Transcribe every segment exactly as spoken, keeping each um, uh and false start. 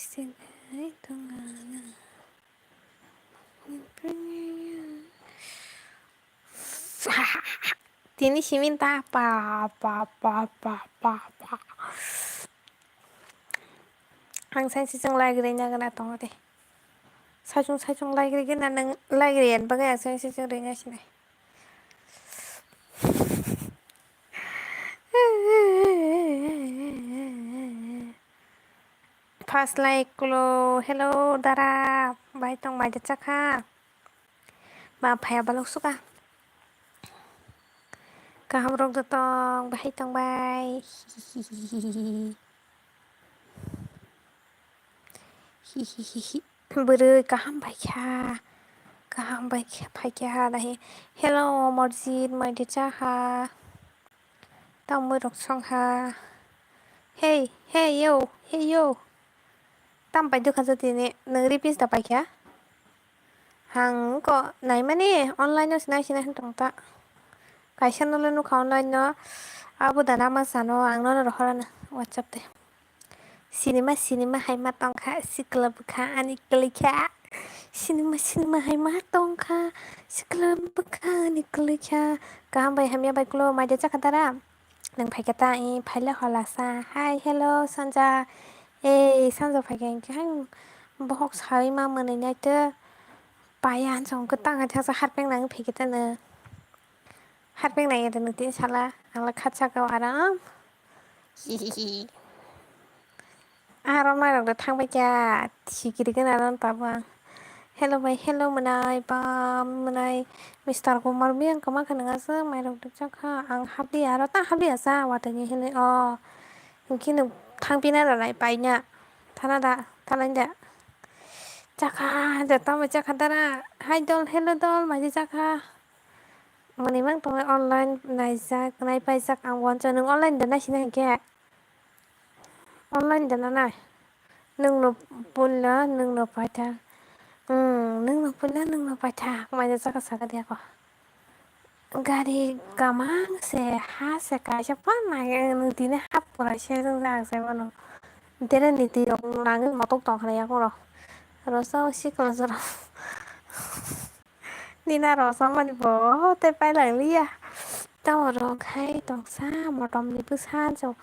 Sini tongana. Tini simin ta pa pa pa pa pa pa. Ang sai sijang like rina gana tongo de. Saichung saichung like rina nang like riyan bagai ang sai sijang rina sinai. First like klo, hello dara, bai tong bai de chakha. Ba phaya balok suka. Kaham rok jotong bai tong bai. Hihihihi. Hihihihi. Bwrwi kaham bai kha. Kaham bai kha, phai kha nahi. Hello, Morjit, mai de cha ha. Tamwi rok song ha. Hey, hey, yo, hey, yo. Tam pai dukha jatini, nang repeat da pai kha. Hang ko naimani online no sinai sinai tong ta. Kaisa no le nukha online no. Abo da nama sano, ang no rohorana WhatsApp te. Sinima, sinima hai ma tongkha, sikla bwkha ani kwlwikha. Sinima, sinima hai ma tongkha, sikla bwkha ani kwlwikha. Kaham bai hamya bai klo, mai de chakha dara? Nang phaikha ta, i phaile hola sa. Hi, hello, Sanja. Ei, Sanja phaikha hinkhe hai bohok sawi ma mwnwi nai te. Paya hansa hwnkhe tang khe thangsa harpeng nang phaikha ta nw. Harpeng nai ya de nw tin sala, ang la khatsa kau aram. Hihihi. Aro mairok da thangbai kha, sikiri gana ron tabang. Hello bai, hello mwnai, bam mwnai, Mister Kumar biyang kwma khe nang aswk mairok da chakha, ang habliya aro ta habliya sa watwi ni hinwi o. Hinkhe nw thangpina da nai paina, thana da, thana da. Chakha, da tamo chakha dara, hai dol, hello dol, maji chakha. Mwnwi mang tongo online naijak, naipaijak ang wansa nwng online da naisina hinkhe. Online da nanai. Nwngno punla, nwngno paithak. Hmm, nwngno punla, nwngno paithak. Maina saka saka diya ko. Gari kamang se, ha se kaisa pa nai, nwng tini ha pura se nwng jak se mano. Dere ni twi rok nangwi motok tong khna yakung rok. Rosao sikla jorao. Nina rosao mani bo tei pailak liya. Tamo rok hai tongsa motom ni bwsa chw.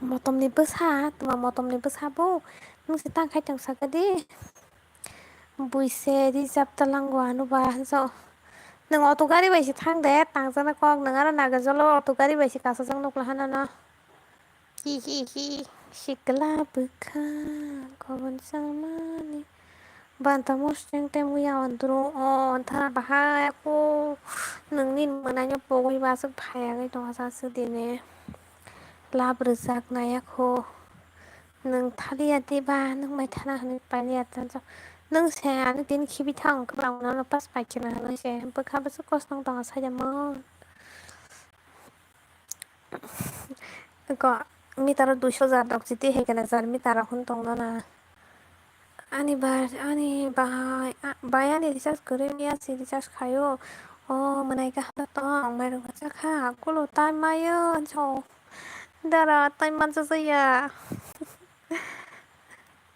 Motom ni bwsa, tuma motom ni bwsa bo. Nwng se tang khai tong saka di. Buise rijap talango ano ba hanjo. Nwng auto gari bai se thang de, tang jana kok nwng aro naga jolo auto gari bai se kasajak nukla hana no. Hi hi hi, sikla bwkha kobon changmani. Banta mosreng tei muya ondro o onthara bahai ako nwngni mwnaino pogwi baswk phaiya wngwi tongsa se dine. Lab rwjak naiya kho. Nwng thaliya diba, nwng mai thana hwnwi paliya tanjak. Nwng se ani tini khibi thang kwbang nono pas paikhe na hwnwi se bwkha bwswk kosong tongo saida mon. Ko meter o duiso jar rok chiti hai khe na jar meter rok hwn tong nana. Ani bai, ani bai, a-, bai ani recharge kwrwi maya si recharge khaio. O mwnai kaham tong, mairok chakha, kulo tai maio, so. Dara tai mansa saya.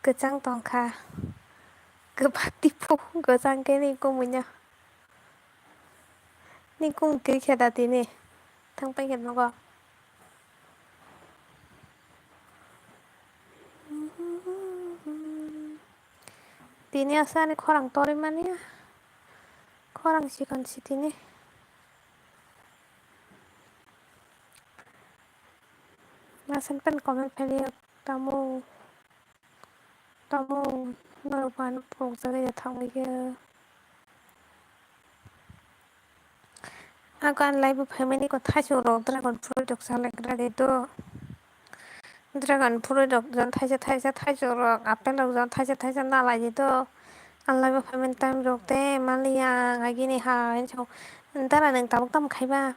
Kwchang tongkha. Kwbati phu, kwchang khe ni kumunya. Ni kung kiri khe da tini. Thang pai khe nogo. Tini asa ani khorang torwi mani. Khorang sikon si tini. Nasan pen comment pheli tamo. Tamo norok ano pokjagwi ya thangwi khe. Ako ani live o phaimani ko thaichuk rok dragon fruit rok salai gra de do. Dragon fruit rok jon thaisa thaisa thaichuk rok apple rok jon thaisa thaisa nalai de do. Ani live o phaimani time rok te maliya agini hai hinwi sao. Dara nwng tabuk tamo khaiba?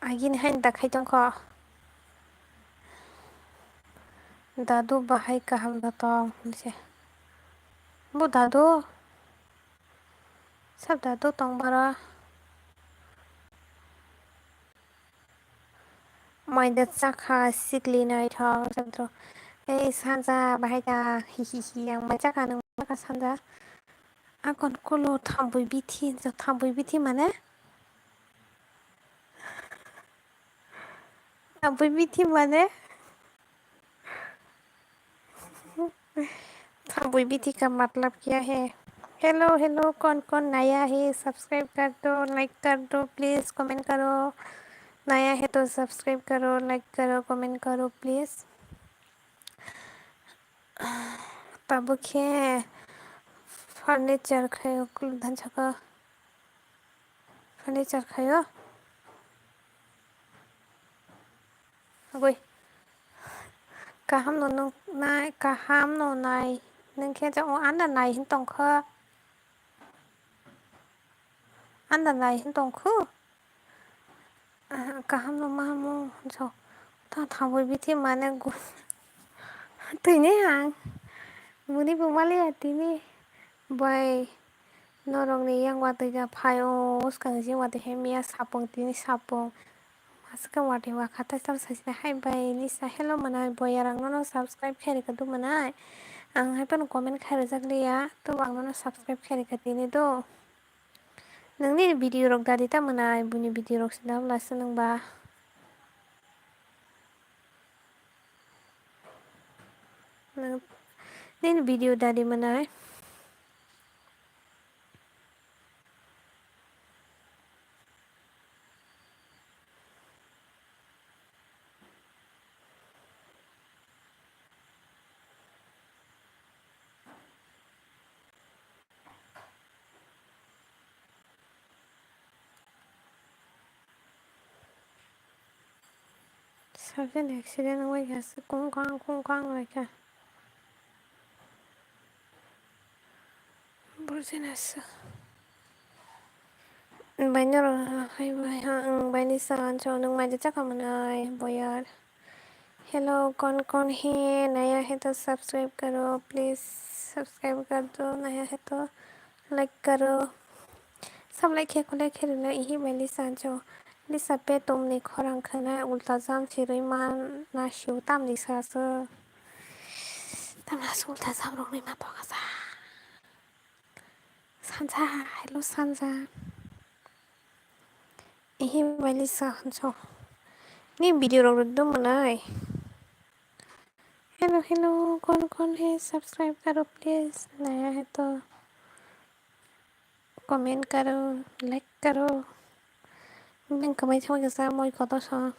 Agini haino da khai tongkho. Dadu bahai kaham da tong hinse. Bo dadu? Sab dadu tong bara? Maida chakha sikli naithok jatro. Ei sanja bahai da, hi hi hi, ang mai chakha, nwng mai chakha sanja. Akon kulo thambui bithi, jo thambui bithi mane? Thambui bithi mane? Thambui bithi ka matlab kya hai? Hello, hello, kon kon naya hai? Subscribe kar do, like kar do, please, comment karo. Naya hai to subscribe karo, like karo, comment karo, please. Tabuk khe furniture khayo, kulu thansa kha. Furniture khayo. Agoi. Kaham no nung nai, kaham no nai. Nung khe ja o anda nai hin tong kha. Anda nai hin tong khu. Ah, kaham no ma mo jo. Ta thangwi bithi mane gu-, tini ang. Buni bo mali ya tini. Bai. Norokni yang watwi ja phai o, swkang jing watwi hai miya sapung tini sapung. Aswkang watwi wakha tai tamo sasina hai bai nisa hello mwnai boyar ang nono subscribe khairikha do mwnai. Ang hai phano comment khairokjak liya, tobo ang nono subscribe khairikha tini do. Nungni video rok dadi ta mwnai, buini video rok sina bwla se nungba. Nung, nini video dadi mwnai. Sudden accident wngwi kha se kungkang kungkang lai kha. Burjina se. Bai norok hai bai ha, ang bai ni sa ancho nung mai de chakha mwnai boyar. Hello, कौन कौन है नया है तो सब्सक्राइब करो please. Subscribe कर दो, नया है तो लाइक करो। Sab like khe khulai khe rwna ihi bai Lisa jo. Lisa pe tumni khorang khwnai ulta jam sirwi ma na siu tamni sa se. Tamna se ulta jam rokni ma poka sa. Sanja, hello Sanja. Ihi bai Lisa jo. Ni video rok rwdwng mwnai. Hello, hello, कौन कौन है सब्सक्राइब करो प्लीज। नया है तो कमेंट करो, लाइक करो। Beng kwmai thangwi kisa moi kotor sa.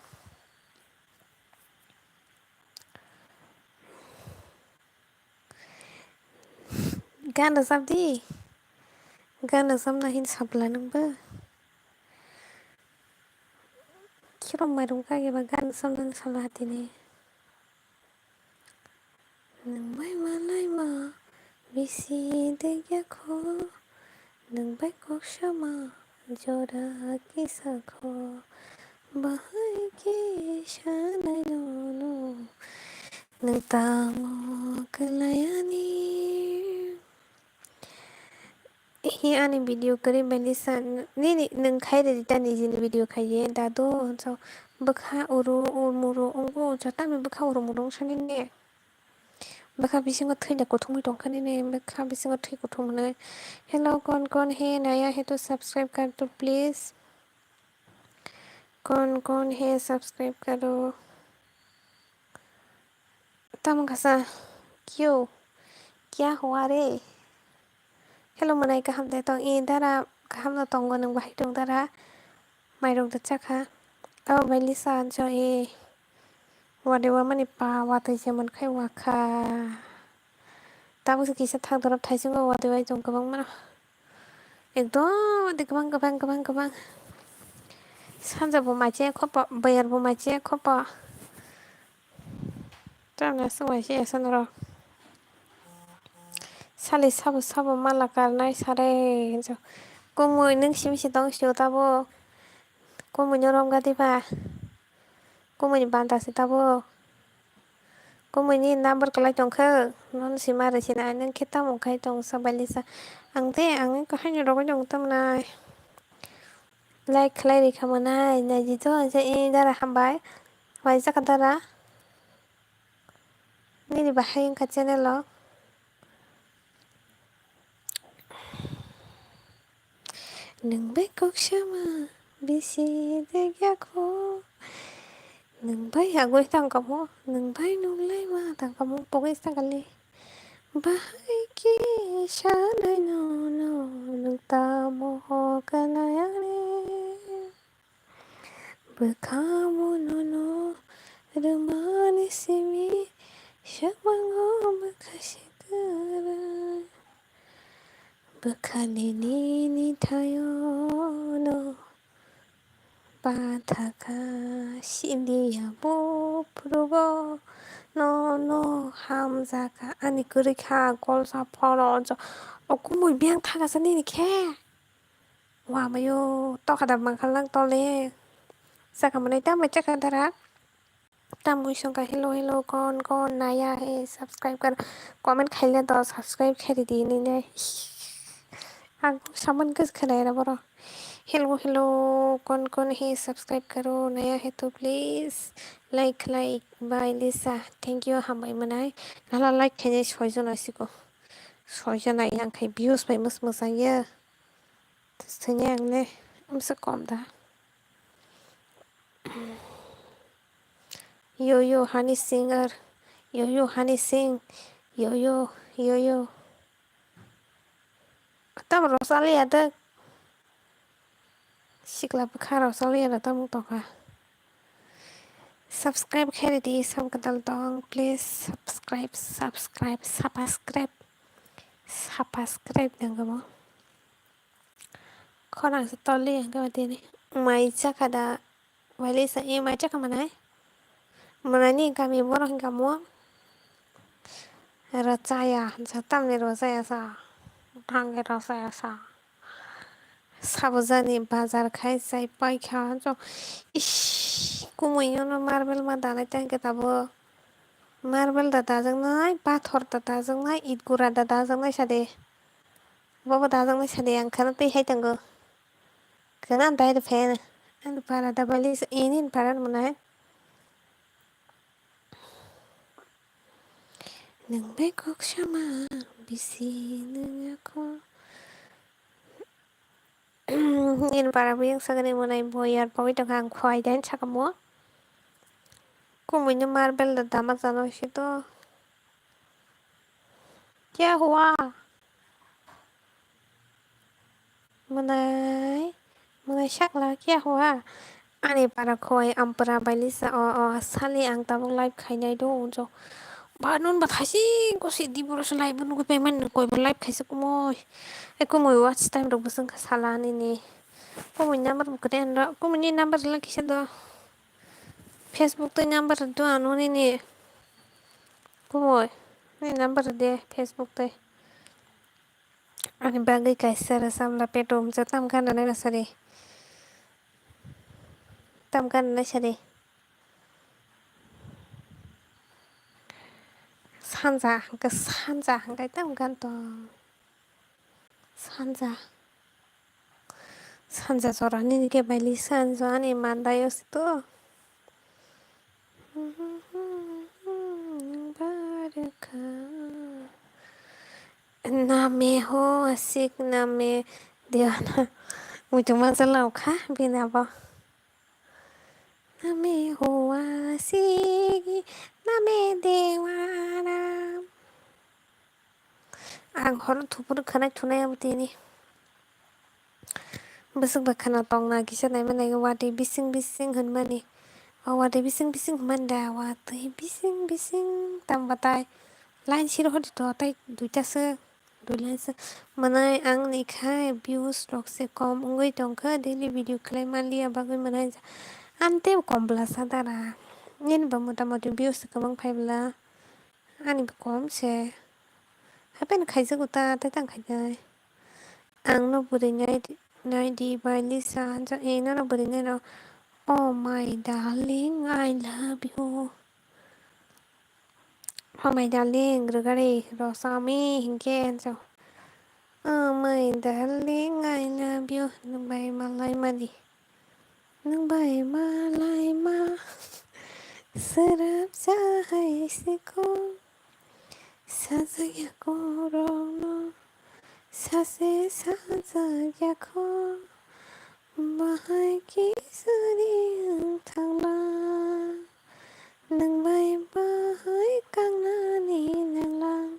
Gan rwchap di. Gan rwchapna hin sabla nwngbo. Khiro mairum kage ba gan rwchapna salo hatini. Nwng bai malaima bisi degya kho, nwng bai kok sama jora kisa kho, bahai khe sanai nono, nwng tamo kwlai ani. Hi ani video kwrwi bai Lisa, nini nwng khai rwdi ta nijini video khaiye dadu, so bwkha uru umuru wngo, jotami bwkha uru umuru wngsa nini. Bwkha bisingo thwi da kuthumwi tongkha nini, bwkha bisingo thwi kuthum hwnwi. Hello, कौन कौन है नया है तो सब्सक्राइब कर दो प्लीज। कौन कौन है सब्सक्राइब करो। Tamo kasa, kyo, kya hua re? Hello, mwnai kaham de tong? E dara, kaham no tongo, nwng bahai tong dara? Mairok da chakha? Abo bai Lisa ancho e. Wade wamani pa watwi se mon khai wakha. Tabuk se kisa thang dorop thaisingo watwi bai tong kwbangma. Ekdom de kwbang, kwbang, kwbang, kwbang. Sanja bo maiche khopo, boyar bo maiche khopo. Tamni aswk bai se asa norok. Sali sabo sabo mala karnai sare hinjo. Kumui nwng simi se tong sio tabuk. Kumui no romga diba. Kumui ni banta se tabuk. Kumui ni number kwlai tongkha. Nono sima rw sinai nwng khe tamo khai tong sa bai Lisa. Ang de ang haino rogwi tong tamnai. Like khlai rikha mwnai naidi to je e dara hambai. Waijak dara. Nini bahai wngkha channel o. Nwng bai kok sama bisi degya kho. Nwng bai agoi tangkamo, nwng bai nunglaima tangkamo pogwi sakali. Bahai khe sanai nono, nwng tamo hokha nai ani. Bwkha munono rwmani simi swkmango bwkha se kwrwi. Bwkhani nini thayono pathakha sindiya buphrubo nono hamjakha ani kwrwikha golsa phoro o kumui biyang thangasa nini khe. Wamayo tokha da mangkha lang tole. Saka manai tamo chakha dara. Tamo songkha hello hello kon kon naya he subscribe kar comment khaile do subscribe khairi di nini. Ang saman gis khanai ra boro. Hello hello kon kon he subscribe karo naya he to please like like bai Lisa thank you hambai manai. Nala like khainai soijon asiko. Soijon ai yang khai views bai mus mus ang ye. Thwngya ang le, amsa kom da. Yo yo honey singer, yo yo honey sing, yo yo, yo yo. Tam rosali ada. Sikla bwkha rosali ada tam tokha. Subscribe khe ridi sam kadal tong, please subscribe, subscribe, subscribe, subscribe nang mo. Khorang se toli ang khe tini. Mai chakha da, waile sa e mai chakha manai. Manai ni kami borok hingka mo. Rachaya, jatam ni rachaya sa. Thang ke rachaya sa. Sabo jani bazar khai chai pai kha. Ish, kumui yono marble ma danai tang ke tabo. Marble da dajaknai, pathor da dajaknai, it gura da dajaknai sade. Bobo dajaknai sade ang khana twi hai tango. Khana dai de phen. Ang para da bali ini para manai. Nang bai kok sama bisi nang ako. Ini para buyang sagani manai boyar pagwi tongkha ang khwai dan sakamo. Kumui no marble da dama jano sito. Kya hua? Mwnai, mwnai sakla kya hua? Ani para khoi ampra bailisa o, o sali ang tabuk live khainai do unjo. Ba nun ba thaisi gosi di boro se live nugui paiman koi ba live khaisa kumoi. E kumoi watch time rok bwswng kha sala nini. Kumoi number bo kwrwi anro, kumoi ni number la kisa do. Facebook tei number do ano nini. Kumoi, ni number de Facebook tei. Ani bagwi kaisa rwchapla peto umjak tam gana nai sari. Tam gana nai sari. Sanja hwnkhe sanja hwnkhe tam gan tong. Sanja. Sanja jora nini khe baili sanja ani mandaio sito. Barkha. Name ho asik name dewana. Muitu majalao kha bini abo. Name ho asik name dewana. Ang horo thupuru khwnai thunai abo tini. Bwswk bai khwna tongna kisa naima nai watwi bising bising hwnmani. O watwi bising bising hwnmani da watwi bising bising tamo tai line siro hodi to tai duita se dui line se. Mwnai ang ni khai views rok se kom wngwi tongkha daily video khlai manliya bagwi mwnai. Amtwi kom bwla sa dara nini bo motamoti views se kwbang phai bwla. Ani bo kom se. Happen khaijago ta, tei tang khainai. Ang no bwrwi nai, nai di bai Lisa, ja, e, nono bwrwi nai no. Oh my darling, I love you. Oh my darling, rwgari rosami hinkhe, ja. Oh my darling, I love you. Nwng bai malai mani. Nwng bai malai ma. Swrapsa hai siko. Sajak ya kok rokno, sache sajak ya kho, bahai khe sari wng thangla, nwng bai bahai kangnani nangla.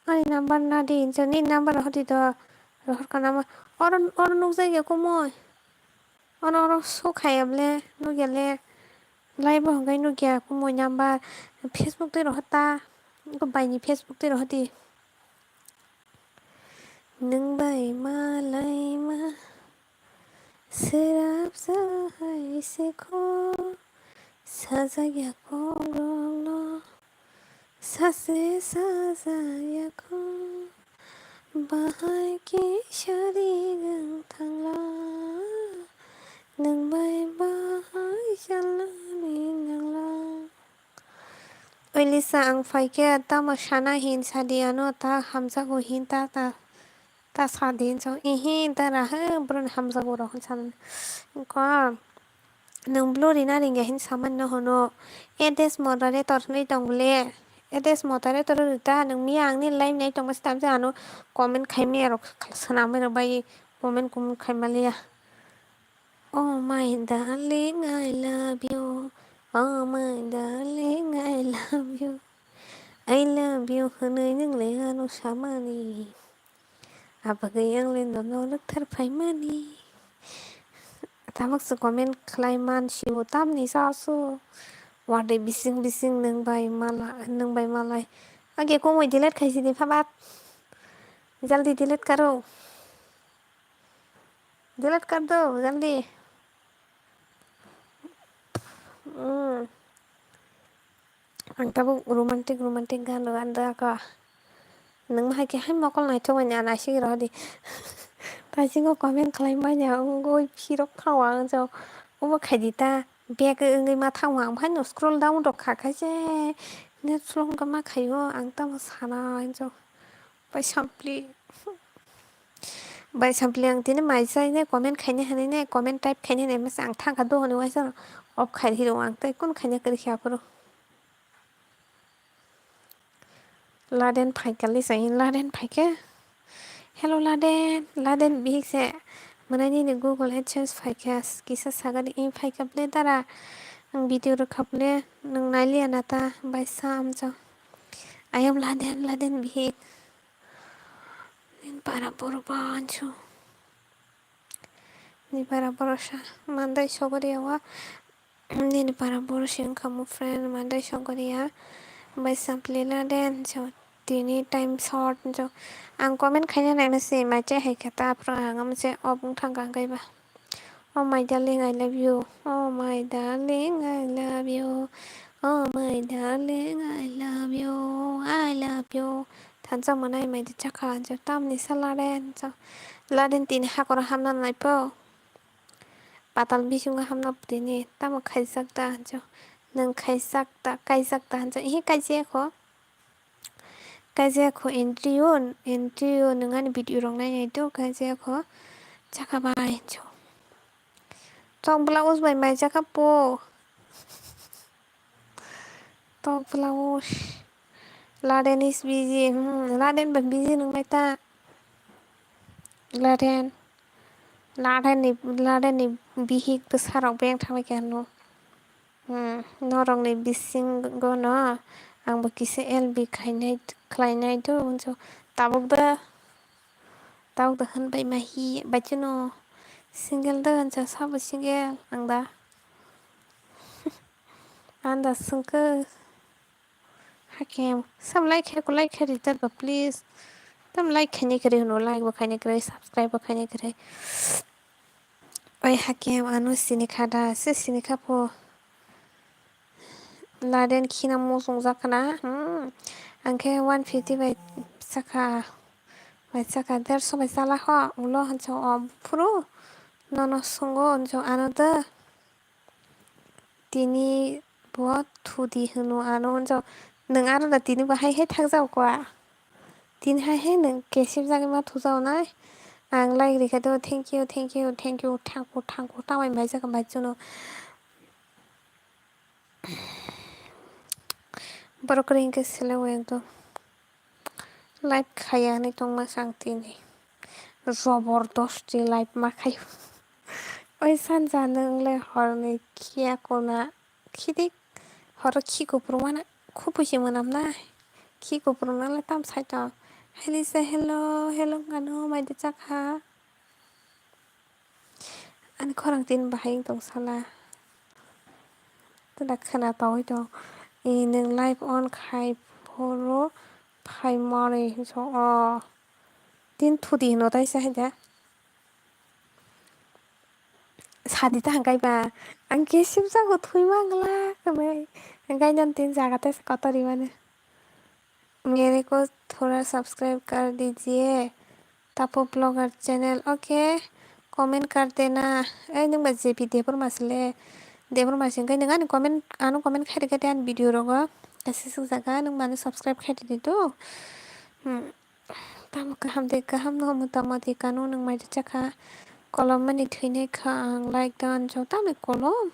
Ani number nadi, nini number rohordi do, rohorkha nama. Oro, oro nukjak ya kumui. Ono oro show khaiya ble, nukya le. Live o hwnkhe nukya kumui number. Facebook twi rohor ta. Baini Facebook twi rohordi. Nwng bai malaima swrapsa hai se kho, sajak ya kok rokno. Sache sajak ya kho, bahai khe sari wng thangla, nwng bai bahai chalnani nangla. Oi Lisa, ang phaikhe tamo sana hin sadi, ano ta hamjago hin ta ta. Ta sa di hinwi sa, ihi, dara, he, boroni hamjago rok hinwi sanani. Wngkha, nwng blue rina ringya hinwi samani no hwno. Address moderator hinwi tong bole. Address moderator rw ta, nwng miya angni live nai tongma se tamse ano comment khai maya rok swnamwi rok bai comment kumui khai maliya. Oh my darling, I love you. Oh my darling, I love you. I love you hwnwi nwng le ano samani. Abagwi ang le nono rwkthar phaimani. Tabuk se comment khlai man sio tamni sasu. Wade bising bising nwng bai mala, nwng bai malai. Age kumui delete khaisi di phabat. Jaldi delete karo. Delete kar do, jaldi. Hmm. Ang tabuk romantic, romantic gan rok andaka. Nwng hai khe hai mokol naithok manya naisik rw di. Taisingo comment khlai manya, wngwi phirok thawa ang jao. Obo khai di ta. Back wngwi ma thangma ang phano scroll down rok kha khaise. Net slow wngkha ma khaio, ang tamo sana ang jao. Bai sampli. Bai sampli ang tini mai chai ne comment khaina hinwi ne comment type khaina hinwi masa ang thangkha dohoni waisa off khai hiro ang tei kun khaina kwrwi khe aphuru. Laden phaikha le sai Laden phaikha. Hello Laden, Laden bihik se mwnai nini Google AdSense phaikha kisa sagani i phaikha ble dara ang video rwkha ble nwng nailiya na ta bai sa amjak. I am Laden, Laden bihik. Nini para borok ba ansu. Nini para borok sa mandai sogori yawa. Nini para borok si wngkha mo friend mandai sogori ya. Bai sampli Laden so tini time short so. Ang comment khaina naina si mai chai hai khe ta aphuru ang amo se off wng thang kha kaiba. Oh my darling, I love you. Oh my darling, I love you. Oh my darling, I love you. I love you. Thansa mwnai mai di chakha ansa tamni sa Laden ansa. Laden tini hakoro hamna nai po. Patal bisingo hamna tini tamo khaijak da ansa. Nwng khaijak da, kaijak da ansa. Ihi kaijak kho. Kaijak kho entry o, entry o nwng ani video rok nai nai do kaijak kho. Chakha bai cho. Tok blouse bai mai chakha po. Tok blouse. Laden is busy. Hmm, Laden bai busy nung mai ta. Laden. Laden ni, Laden ni bihik bwsa rok beng thangbai kha no. Hmm, norokni bisingo no ang bo kisa L B khainai, khlainai do, hwnso tabuk da, tabuk da hwnbai ma hi, bai chwno single da hwnsa, sabo single ang da, ang da swngkhe, hakhe sabo like khe, like khe rijak ba please, tam like khainai kwrwi hwno, like bo khainai kwrwi, subscribe bo khainai kwrwi. Oi hakim, ano sini kha da, se sini kha pho. Laden khina muchungjak khna, hmm. Ang khe one fifty bai chakha, bai chakha, derso bai chala kho, ulo hwnso o phuru nono sungo hwnso ano da. Tini bo thudi hwno ano hwnso, nwng aro da tini bo hai hai thakjak kha. Tini hai hai nwng kesep jagwi ma thujago nai. Ang like rikha do, thank you, thank you, thank you, thangkhu, thangkhu, tamai mai jaga mai chuno. Borok kwrwi hwnkhe seleng o ekdom. Live khaya hinwi tongma chang tini. Jobordosti live ma khaio. Oi sanja nwng le horni khiya kona khidik. Horo khi kuphur mana khupui se mwnam nai. Khi kuphur nang le tam sai tong. Haini se hello, hello wngkha no mai de chakha. Ani khorang tin bahai wng tong sala. Tunda khwna tongwi tong. E, nwng live on khai phuru phai mari hinso o. Tin thudi hino tai sa hai da. Sadi ta hangkai ba. Ang ke sim jago thui mangla kamai. Hangkai nan tin jaga te kotori mane. मेरे को थोड़ा सब्सक्राइब कर दीजिए, Tapu Vlogger channel. Okay, comment कर देना. Ei, nwng ba J P Debbarma sile. Debbarma singkai nwng ani comment, ano comment khai rikha de ani video rogo. Kaisa suk jaga nwng mani subscribe khai ridi to. Hmm. Tamo kaham de kaham no motamoti kanu nwng mai chakha. Kolom mani thwinai kha ang like dan jotami kolom.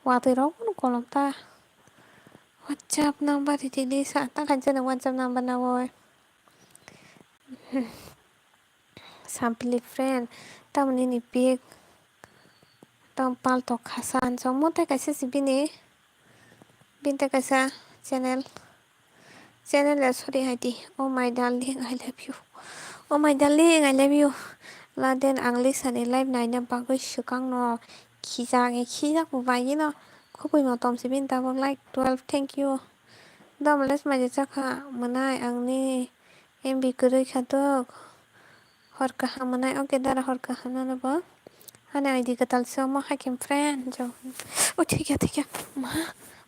Watwi rok no kolom ta. WhatsApp number ridi sa ta khan jana WhatsApp number na woi. Sampli friend, tamoni ni pic, tam paltok khasa anso mo tai kaisa si bini, bini tai kaisa channel, channel ya sorry hai di, oh my darling, I love you, oh my darling, I love you. Laden ang Lisa ni live naina bagwi swkang no khijak, khijak bo bai no, khubui mo tom si bini tabuk like twelve, thank you. Dom les mai chakha mwnai ang ni M B kwrwi kha tok. Hor kaham mwnai, okay dara hor kaham nono bo. Ani I D kwtal se omo hai khe friend jo. O thikya thikya ma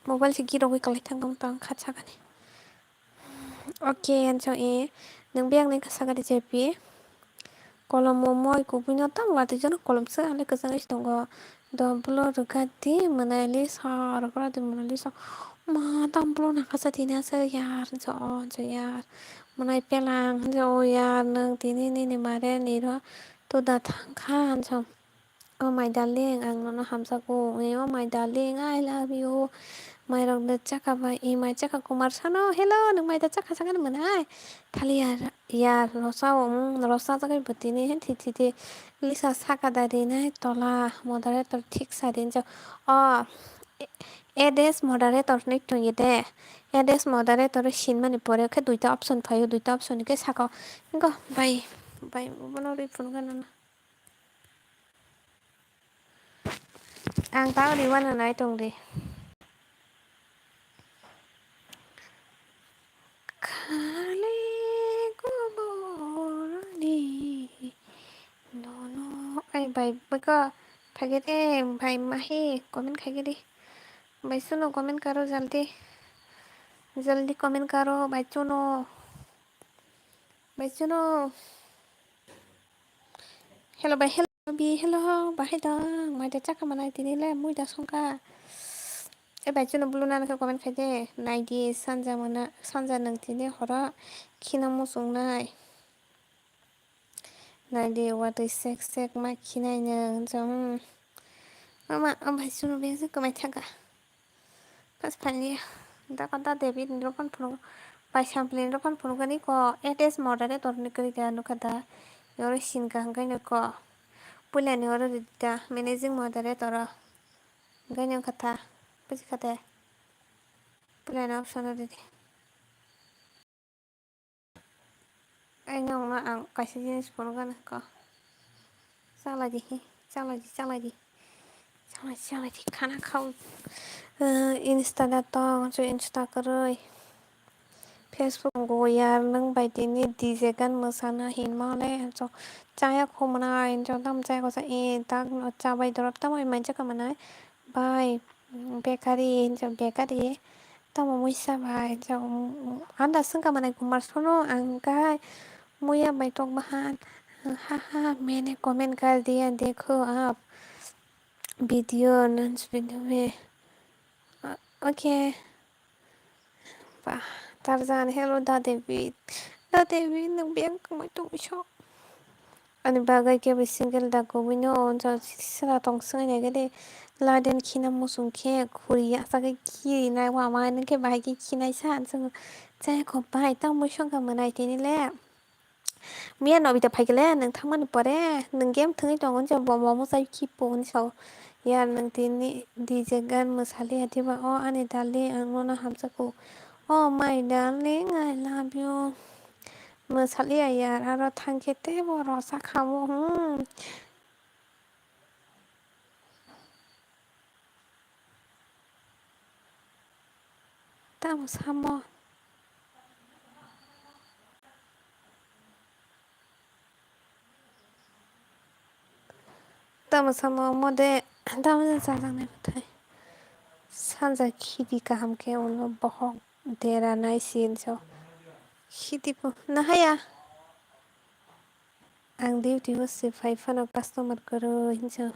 mobile se girogwi kwlai thang tong tang kha chakani. Okay anso e nwng biyang ni kha sakani J P. Kolom o moi kubui no tamo watwi jano kolom se ale kwchang tongo. Doblo rwkha di Monalisa, rwkha di Monalisa. Ma, tamo bolo nangkha sa tini asa yar, jo, jo yar. Monai pelang, jo yar, nwng tini nini mare niro tuda thangkha, jo. Oh my darling, ang nono hamjago. Eh, oh my darling, I love you. Mairok de chakha bai, eh, mai chakha kumar sano. Hello, nwng mai da chakha sakani mwnai. Thali yar, yar, rosa o, mm, rosa jagai bwtini, he, thi, thi, thi. Lisa saka da rinai tola moderator thik sa rinjak. O, add as moderator ni tongye de. Add as moderator sinmani pore khe duita option phaio, duita option ni khe saka o. Go, bai, bai, bono rwi phunukha nono. Ang tao rwi mano nai tong di. Khali kuburni nono. Ai bai, beko phage de, bai mahi comment khaige de. Bai suno comment karo jaldi. Jaldi comment karo, bai suno. Bai suno. Hello bai, hello bi, hello, bahai dong, mai da chakha manai tini le, mui da songkha. E bai, chwngno bulu nani khe comment khai de, nai di, sanja mona, sanja nwng tini horo khina muchung nai. Nai di, watwi sek sek ma khinai nwng, jong. Mama, o bai, chwngno biyang se kwmai thangkha. Pas phalia. Da kanta David ni rokan phunuk. Bai sampli ni rokan phunuk ani ko. Add as moderator ni kwrwi da nukha da. Yoro sin ka hwnkhe nukha. Puila ni oro ridi da. Managing moderator o. Hwnkhe nukha tha. Buji kha de. Puila ni option o ridi. Ai, nokno ang kaisa jinis phunukgana kho. Chalai di, hi, chalai di, chalai di. Chalai, chalai di, khana khao. Eh, Insta da tong, cho Insta kwrwi. Facebook go yar, nwng bai tini D J gan mwsana hinma le, cho chaya khumna, cho tam chaya khosa, eh, tak no chabai dorop tamo manjak manai. Bai, bakery, hinjak bakery. Tamo muisa bai, hinjak, um, um, anda sengka manai kumar sono ang kai muya bai tok bahan. Ha, ha, ha, maine comment kar diya, dekho aap video, nans video mein. Ah, okay. Ba, Tarzan, hello, Da David. Da David, nwng biyang kwmai tongwi so? Ani bagwi kebo single da kubui no, o jora sra tong swngwi nai khe de, laden khina muchung khe khuri ya, aswk khe khirinai, wama nung khe bahai khe khinai sa, ang chwng Chai kho bai, tamo songkha mwnai tini le. Miya Nobita phaikhe le, nwng thangmani pore, nwng game thwngwi tongo, hwnsa bo momo chai khipo, hwnsa o. Yar nwng tini D J gan mwsali ya diba, o ani darling, ang nono hamjakgo. Oh my darling, I love you. Mwsali ya yar, aro thangkhe teibo rwsa khamo, hmm. Tamo samo. Tamo samo omo de, tamo de chajaknai bwthai. Sanja khidi kaham khe ulo bohok dera nai si hinso. Khidi bo nahaya. Ang duty o se phai phano customer kwrwi hinso.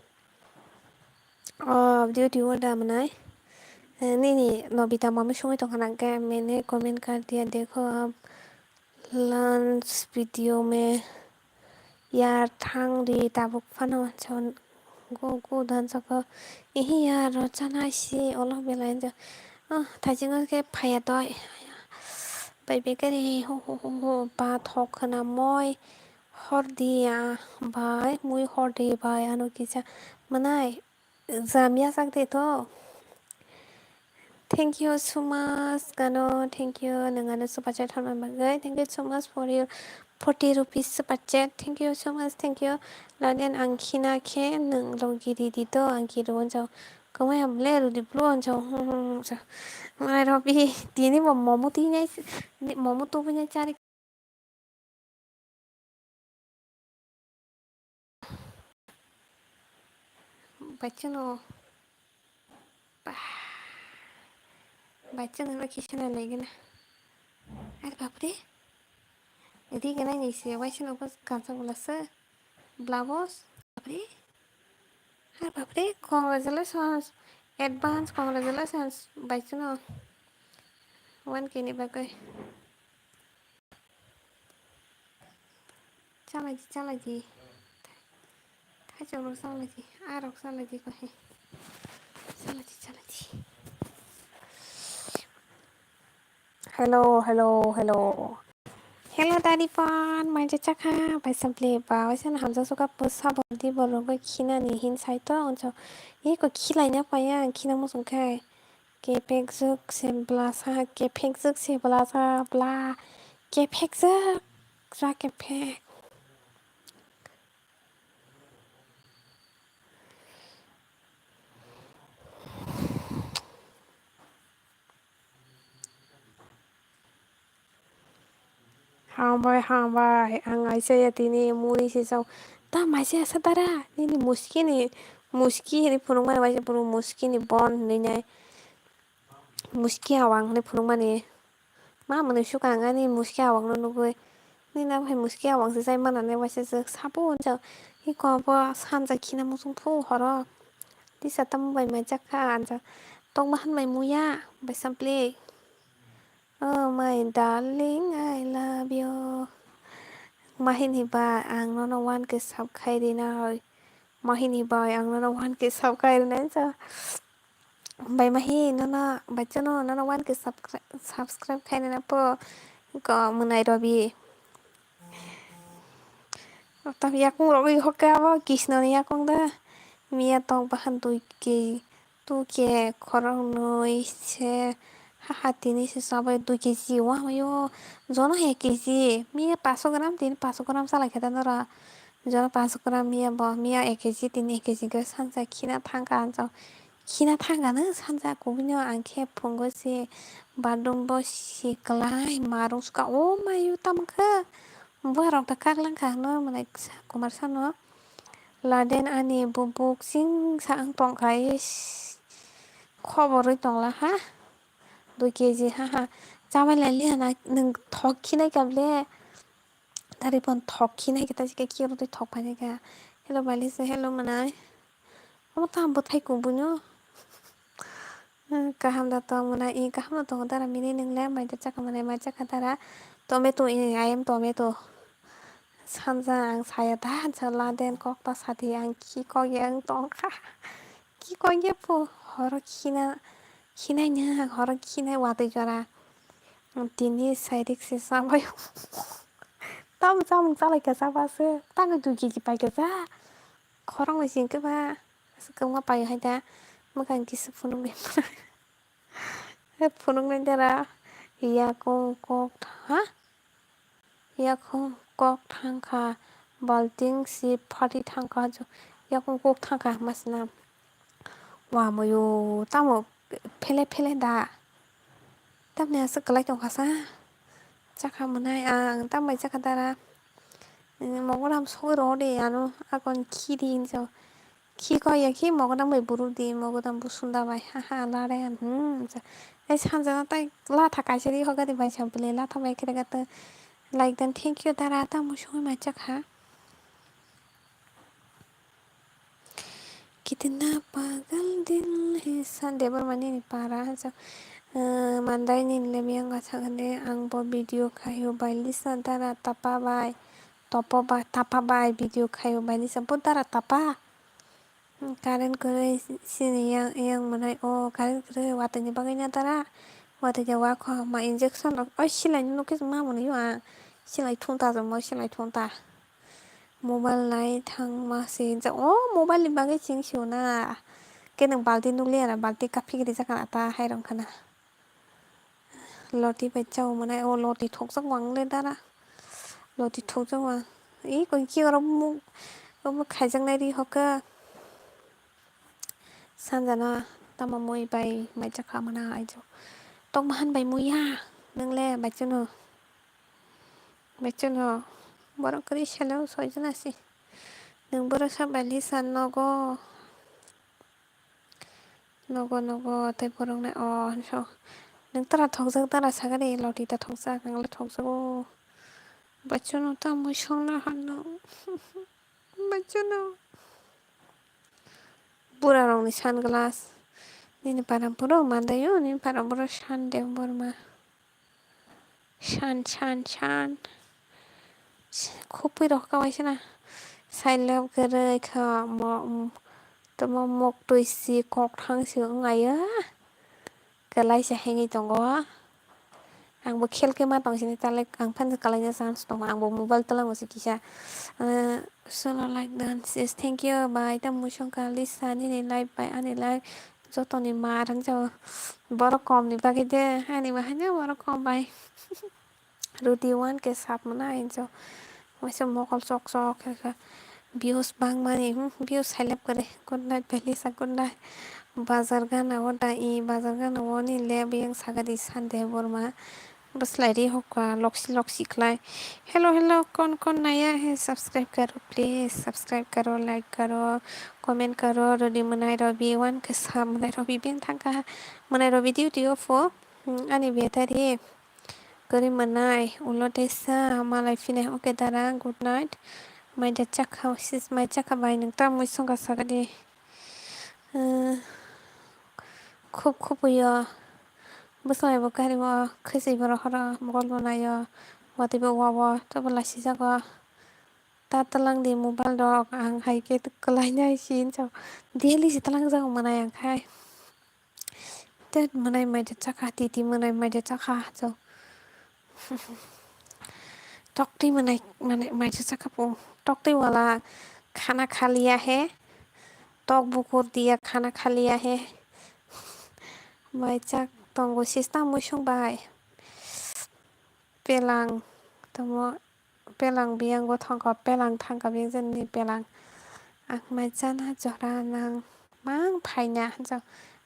O duty o da mwnai. Eh, nini Nobita mami songwi tongkha na khe, "मैंने comment कर दिया, देखो अब lunch video में यार thang di tabuk phano," hinso. Go go dan saka, "Ihi yar, rw chanai si, olo belai," hinso. Ah, thajingo khe phaiya doi. Bai bekari ho ho ho ho, ba thok khna moi. Hor di ya bai, mui hor di bai, ano kisa mwnai jam ya sak de to. Thank you so much, Gano. Thank you. Nwng ano super chat hwnna bagwi. Thank you so much for your forty rupees super chat. Thank you so much. Thank you. Laden ang khina khe nwng logi di di to, ang khe rw jao. Kwmai am le rw di blo jao. Hmm, hmm, hmm, jao. Mai Robi, tini bo momo twi nai, momo tubui nai chari. Baichano. Bah. Baichano no kisa na lagi na. Are bapre. Ri gana ni se waisano bas kansa bula se. Blouse. Bapre. Are bapre. Congratulations. Advance congratulations. Baichano. One K ni bagwi. Chalaji, chalaji. Thaichok rok chalaji, ah rok chalaji, kohe. Chalaji, chalaji. Hello, hello, hello. Hello, Dadi Pan, mai je chakha, bai sample ba, bai sana hamjak suka pusa bol di bol rok khinani hin sai to, onso. Iko khilaina paya, khina musung khai. Kephek jwk se bwlasa, kephek jwk se bwlasa, bla, kephek jwk, ja kephek. Hambai, hambai, ang aisa ya tini muri se chao. Ta maise asa dara, nini muski ni, muski hini phunukmani waisa boro muski ni bon hinwi nai. Muski awang hinwi phunukmani. Ma mwnwi sukha ang ani muski awang no nugwi. Nini abo hai muski awang se chai manani waisa se sabo hwnjak. Iko abo sanja khina muchung phu horo. Tisa tamo bai mai jakha anja. Tokma han bai muya bai sample. Oh my darling, I love you. Mahini bai ang nono one K sub khai rina hoi. Mahini bai ang nono one K sub khai rina sa. Bai mahi nono bachano nono one K subscri-, subscribe khai rina po ko mwnai Robi. Tam yakung rogwi hokke abo Krishna ni yakung da. Miya tong bahan dui K. Two K khoroknwi se, haha, tini se chabai dui K G wahamaio, jono ek K G, miya paso gram, tini paso gram chalai khe ta nora, jono paso gram miya bo, miya ek K G, tini ek K G khe sansa khina thangkha, ang chao khina thangkha no sansa kubui no, ang khe phungo se bathroom bo si kwlai, marung suka, o maio tamo khe, buharok da kaklangkha no, mwnai kumar sano. Laden ani bubuk chingsa wng tongkha, is, khoborwi tongla ha, dui K G ha ha, chabai lai liya na, nwng thok khinai kha ble, tari pon thok khinai kha, ta khe kiro twi thok phainai kha, hello Balisa, hello mwnai, omo tamo bwthai kubuino. Hmm, kaham da tong mwnai, i kaham da tongo dara mini nwngle mai da chakha mwnai mai chakha dara. Tomato, i, I am tomato. Sanja ang saya da, hansa laden kok ta sadi ang khi kok ye ang tongkha. Khi kok ye phu, horo khina, khinai nang, horo khinai watwi jora. Tini sairik se chabai. Tamo chamung chalaikha chaba se. Tangwi dui kg paikha cha. Khoroknwi singkhe ba. Kwbangma paio hai da. Mwkhang kisa phunuknwi. Phunuknwi dara. Yakung kok ha? Yakung kok thangkha. Balting si phati thangkha. Yakung kok thangkha masna. Wa moyo tamo phele phele da. Tamni aswk kwlai tongkha sa. Chakha mwnai ang tambai chakha dara. Mogodam sogwi rw de ano akon khi di hinjo. Khi kok ya khi mogodam bai buru di mogodam busunda bai ha ha lare hmm. Ai sanjana tai latha kaisa ri hoga di bai sampli latha bai khe rega to like dan thank you dara tamo sogwi mai chakha. Kitna pagal dil hai sa Debbarma nini para hwnjak. Mandai nini le miyang gasa hwnwi ang bo video khaio bai lisa dara tapa bai topo bai tapa bai video khaio bai lisa bo dara tapa. Current kwrwi sini yang yang mwnai o current kwrwi watwi ni bagwi na dara watwi de wa kho ma injection rok oi silai ni nukhe ma mwnwi o ang silai thung ta jamo silai thung ta. Mobile nai thangma se hinjak o mobile ni bagwi cheng sio na. Khe nwng balti nukliya na balti kaphi gri jakha na ta hai rok khana. Loti bai chao mwnai o loti thokjak wang le dara. Loti thokjak wang. I koi ki oro muk omo khaijaknai ri hoka. Sanjana tamo mui bai mai jakha mwnai ajo. Tokma han bai muya. Nwngle bai chwno. Baichwno borok kwrwi salo soijana se. Nwng borok sa bai lisa nogo. Nogo nogo tei borok nai o hinso. Nwng tara thokjak tara sagani loti ta thokjak ang le thokjago. Baichwno ta mui songna hano. Baichwno. Bura rokni sunglass. Nini para borok mandaio nini para borok sande borma. San san san. Khupui rok kawaisa na. Sailab kwrwi kha mo tamo moktwi si kokthang si wng ayo. Kwlai se hengwi tongo. Ang bo khel khe ma tong sini talai ang phan kwlai na chance tongo. Ang bo mobile twlang bo se kisa. Solo like dan sis thank you bai tamo mui songkha Lisa nini live bai ani live. Jotoni mar hinjao borok kom ni bagwi de ani bo haino borok kom bai rudi one K sub mwnai hinjao waisa mokol chok chok khe kha views bangmani views hailap kwrwi good night belisa good night bazar gana o da i bazar gana o ni le biyang sagadi sande borma. Bwslai ri hokha loksi loksi khlai. Hello hello kon kon naya hai subscribe karo please subscribe karo like karo comment karo rwdi mwnai rw bi one khe sa mwnai rw bi beng thangkha mwnai rw bi duty o pho ani battery kwrwi mwnai ulo tei sa malai phinai okay dara good night mai da chakha sis mai chakha bai nwng ta mui songkha sagadi. Khub khubui o bwsai bo gari o khwchwi borok horo mokol bo nai o watwi bo wa o tei bo lachijago ta twlang di mobile rok ang hai khe kwlai nai si hinjak daily se twlang jago mwnai ang khai tei mwnai mai da chakha titi mwnai mai da chakha chwng. Toktwi mwnai mwnai mai da chakha bo toktwi wala khana khaliya he. Tok bukur diya khana khaliya he. Mai chak tongo sista muisung bai. Pelang tamo pelang biyang go thangka pelang thangka biyang jani pelang. Ang mai chana jora nang mang phaina hanjak.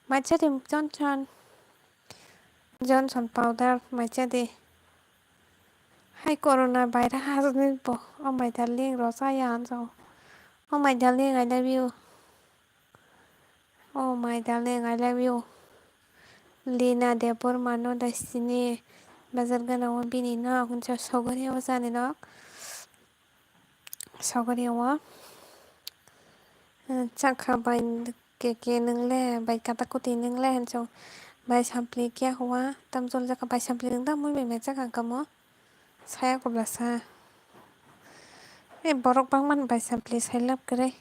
Mai chadi Johnson Johnson powder mai chadi. Hai corona virus ni bo o mai darling rosaya hanjak. O mai darling I love you. Oh my darling, I love you. Lina Debbarma no da sini bazar gana o bini no huncha sogori o jani nok sogori o chakha bai keke nwngle bai kata kuti nwngle hincho bai sampli kya hua tamjol jaka bai sampli nwng da mui bai mai chakha kamo. Saya kubla sa. Eh, borok bangmani bai sampli sailab kwrwi.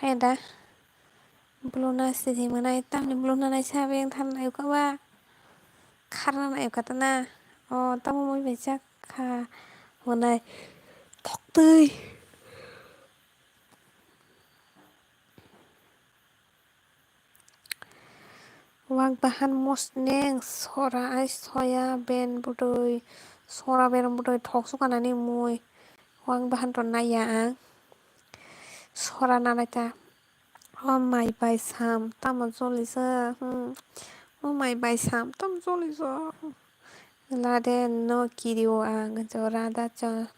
Hai da. Bluna sidi mwnai, tamni bluna nai sa beng than nai uka ba. Kharna nai uka tana. O, tamo mui bai chakha hwnai. Toktwi. Wak bahan mosneng sora ai soya ben bwtwi, sora ben bwtwi thok sukanani mui. Wak bahan rw naiya ang. Sora nanai ta. O mai bai sam tamo jolijak, hmm. O mai bai sam tamo jolijak. Laden no kirio ang, jo Radha cho-,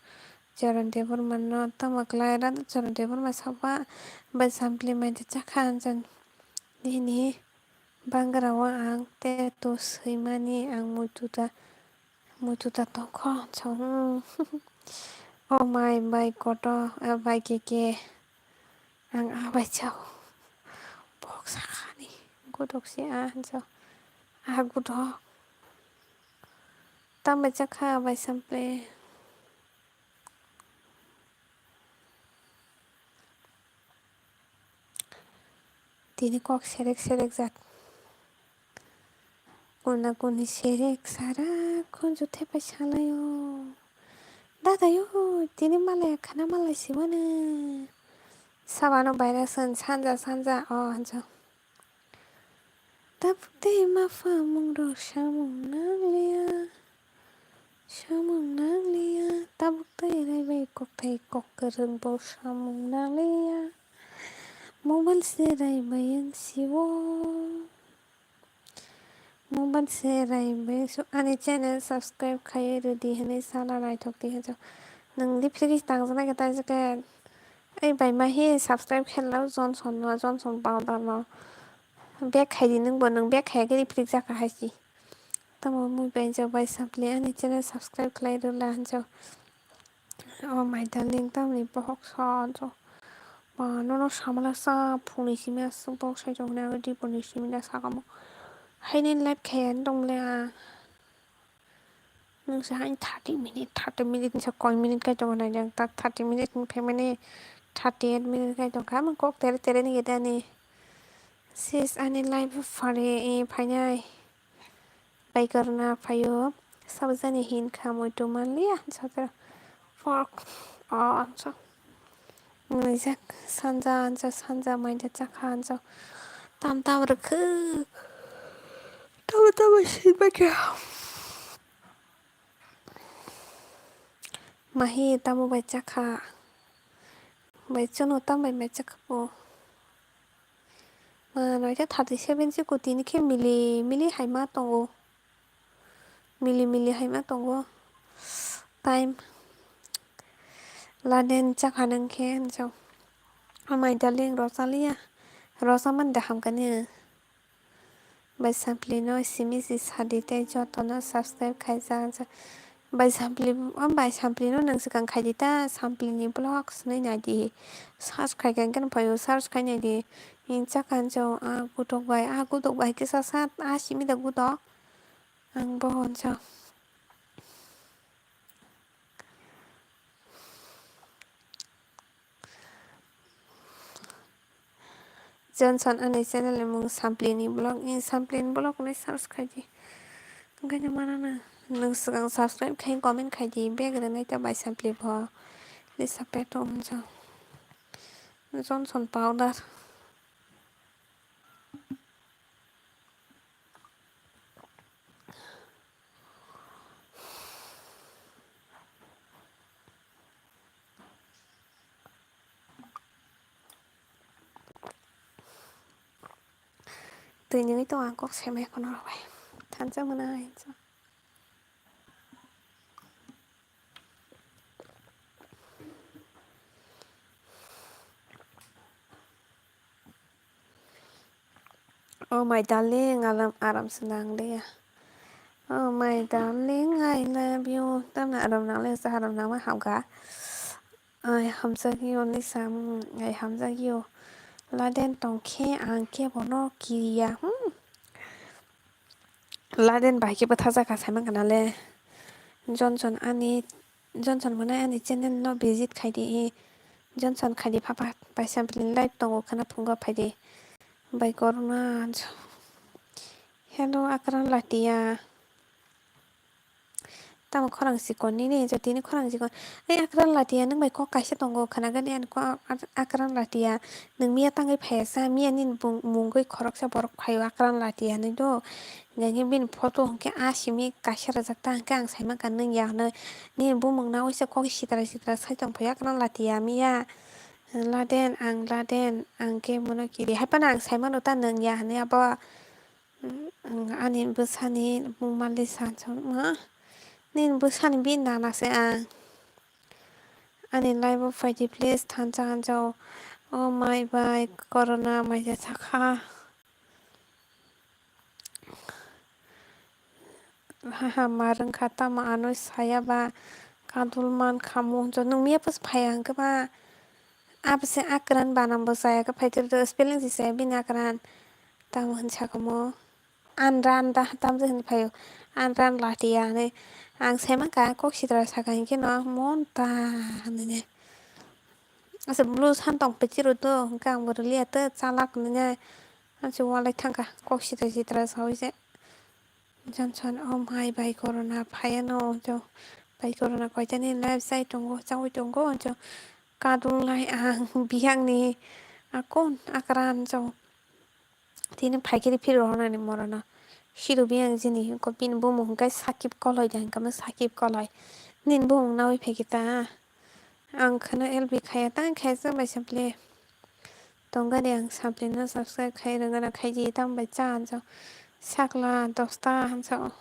Charan Debbarma no tamo klai, Radha Charan Debbarma saba bai sampli mai de chakha ang jan. Nini bangra o ang te to swimani ang muitu ta, muitu ta tongkho chong. O mai bai koto, a bai keke. Ang a bai chao. Bok sakhani. Godok si a hanjo. A godok. Tam bai chakha a bai sample. Tini kok serek serek jat. Kuna kuni serek sara khunju thepai salaio. Dadayo, tini malai khana malai sibana. Sabano baira san sanja sanja o hanjo. Tabuk tei mapha mung rok samung nangliya. Samung nangliya. Tabuk tei raibai kokthai kok kwrwng bo samung nangliya. Mobile se raibai wng siwo. Mobile se raibai su ani channel subscribe khai rwdi hwnwi sana naithok di hwnjak. Nwng lipstick tangjak nai khe taijak khe. Ei bai ma hi subscribe khe lao Johnson no, Johnson powder no. Bag khai di nwng bo, nwng bag khai khe lipstick jaka hai si. Tamo mui bai jao bai sampli ani channel subscribe khlai rwla hwnjak. O my darling, tamni bohok sa jo. Ba, nono samala sa phungni simi aswk bohok sai jokni aro diponi simi da sakamo. Haini live khaiya tongmole a. Nwng sa hain thirty minute, thirty minute ni sa koi minute kai tongo naijak. Ta thirty minute ni phaimani thirty eight minute kai tongkha. Amoni kok tere tere ni gede ani. Sis ani live phare, e, phainai. Bai kwrwngna phaio, sabjani hinkha muitu manliya, hwnsa khe fork, o, hwnsa. Mwnwijak, sanja, hwnsa, sanja, maida chakha, hwnsa. Tam tam rwkhe, tamo tamo sinbaikha. Mahi tamo bai chakha, bai chwngno tam bai mai chakha bo. Ma noita thirty seven se kutini khe mili mili hai ma tongo. Mili mili hai ma tongo. Time. Laden chakha nang khe hwnjao. Amai darling rosaliya. Rosa man da hamkani. Bai sampli no simi si sadi tei joto no subscribe khaijak. Bai sampli, o bai sampli no nwng swkang khaidi ta, sampli ni vlog swnwi naidi. Search khai khe hwnkhe no phaio, search khai naidi. Hwnwi chakha hwnjao, a gutok bai, a gutok bai kisa sa, a simi da gutok. Ang bo hwnjao. Johnson ani channel ni mung Samplini vlog, ni Samplini vlog hinwi search khaidi. Hwnkhe no manana. Nwng swkang subscribe khai comment khaidi, bag rwnai ta bai Sampli bo. Lisa peto hwnjak. Johnson powder. Twi nungwi tongo ang kok semai kheno rw bai. Thansa mwnai. Oh my darling, aram, aram se nang liya. Oh my darling, I love you. Tamni aram nang liya, sa aram nang ma hamka. Ai hamjak yo ni sam, ai hamjak yo. Laden tong khe ang khe bono kiriya. Hmm. Laden bai khe bwtha jaka sai mankha nale. Johnson ani, Johnson mwnai ani channel no visit khai di. Johnson khai di pha pha bai Sampli live tongo khwna phungo phai di. Bai korona. Hello Akran Latia. Tamo khorang chikon nini, je tini khorang chikon. Ei Akran Latia, nwng bai kok kaisa tongo, khwnagani ani kok Ak-, Akran Latia. Nwng miya tangwi phaiya sa, miya nini bung-, mungwi khoroksa borok phaio Akran Latia hinwi do. Hinkhe bini photo hinkhe a simi kaisa rwjak ta hinkhe ang saimankha nwng ya hwnwi. Nini bumung nawi se kok sitra sitra sai tongphai Akran Latia miya. Laden, ang laden, ang khe mono kiri. Haphano ang saimano ta nwng ya hwnwi abo. Ani bwsani bumung mali sa chwngma. Nini bwsani bini nana se ang. Ani live o phaidi please thansa hansa o. O mai bai corona maisa sakha. Haha, ma rwngkha tamo ano saya ba kadul man kha mo hwnjo. Nwng miya pus phaiya hwnkhe ba abo se Akran banam bo chaya khe phai twi spelling se chaya bini Akran. Tamo hwn sakha mo. Anra, anra, tamjani phaio. Anra, anra, tiya, hinwi. Ang saimankha, kok sitra saka hinkhe no, monta, hinwi. Asa blue san tong pechiro to, hinkhe ang bo rwliya to, chalak, hinwi. Ang se walai thangkha, kok sitra, sitra sawi se. Johnson, oh my, bai corona, phaiya no, jo. Bai corona, koitani life sai tongo, chawi tongo, jo. Kadung lai ang, bihangni, akon, Akran, jo. Tini phaikhe phiro honani morano. Sido biyang jini hinko bini bumung hwnkhe Sakib Koloi de hinkamo Sakib Koloi. Nini bumung nawi phaikhe ta. Ang kheno L B khaya tang khaya chwng bai simply. Tongani ang simply no subscribe khai rwngana khaiji tamo bai cha hanjak. Sakla dosta hanjak.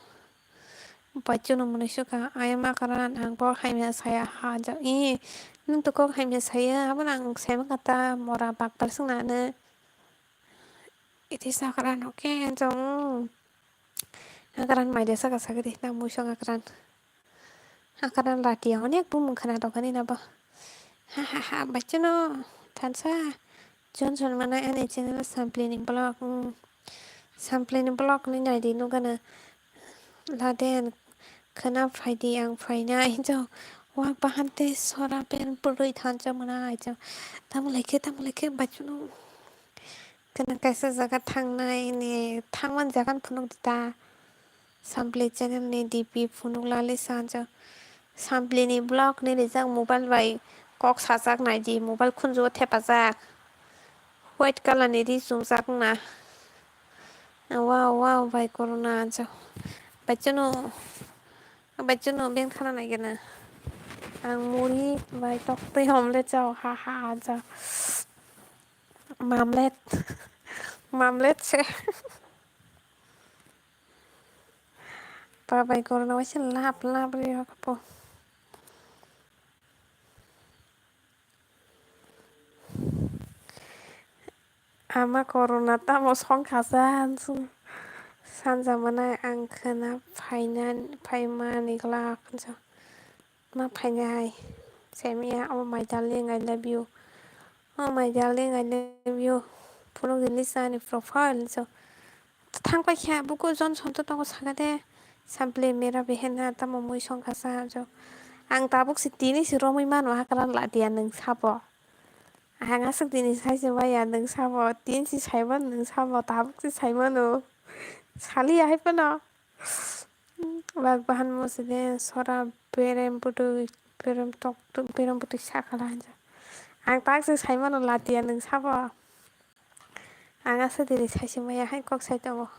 Baichwno mwnwi sukha ayama karan ang bo hamya saya hanjak. I nwng to kok hamya saya abono ang saimaka ta mora bakpar swngnano. Iti sakran oke jong. Akran mai de saka saka di na muisong akran. Akran lati onek bumung khana tokani na bo. Ha ha ha bachino thansa. Johnson mana ani channel sampling ni blog. Sampling ni blog ni nai di nugana. Laden khana phaidi ang phaina hinjo. Wak bahante sora pen purui thansa mana ajo. Tamo lekhe tamo lekhe bachino. Kana kaisa jaga thangnai ni thangman jaga phunuk di ta. Sampli channel ni D P phunuk lali sanjo. Sampli ni blog ni rijak mobile bai kok sajak nai di mobile khunju o thepajak. White color ni ri chumjak na. Wow wow bai corona anjo. Bachano bachano ben khana nai gana. Ang muri bai tok tei omle chao ha ha anjo. Mamlet. Mamlet se. Babai korona waisa lap lap ri hokpo. Ama korona tamo songkha sa sanja manai ang khwna phaina phaimani glak. Ma phainai hai. Saimaya, oh my darling, I love you. Oh my darling, I love you. Phunuk di lisa ani profile so. Thang pai kha buku Johnson to tongo saka de. Sampli mera behena tamo mui song kasa jo. Ang tabuk si tini si romwi mano hakran la dia nung sabo. Ang asuk tini sai se maya nung sabo. Tin si saiman nung sabo tabuk si saimano. Sali ahai pano. Bak bahan mo side sora berem putui berem tok tok berem putui sakala hanja. Ang tak se saimano latia nung sabo. Ang asa diri saisi maya hai kok sai tongo.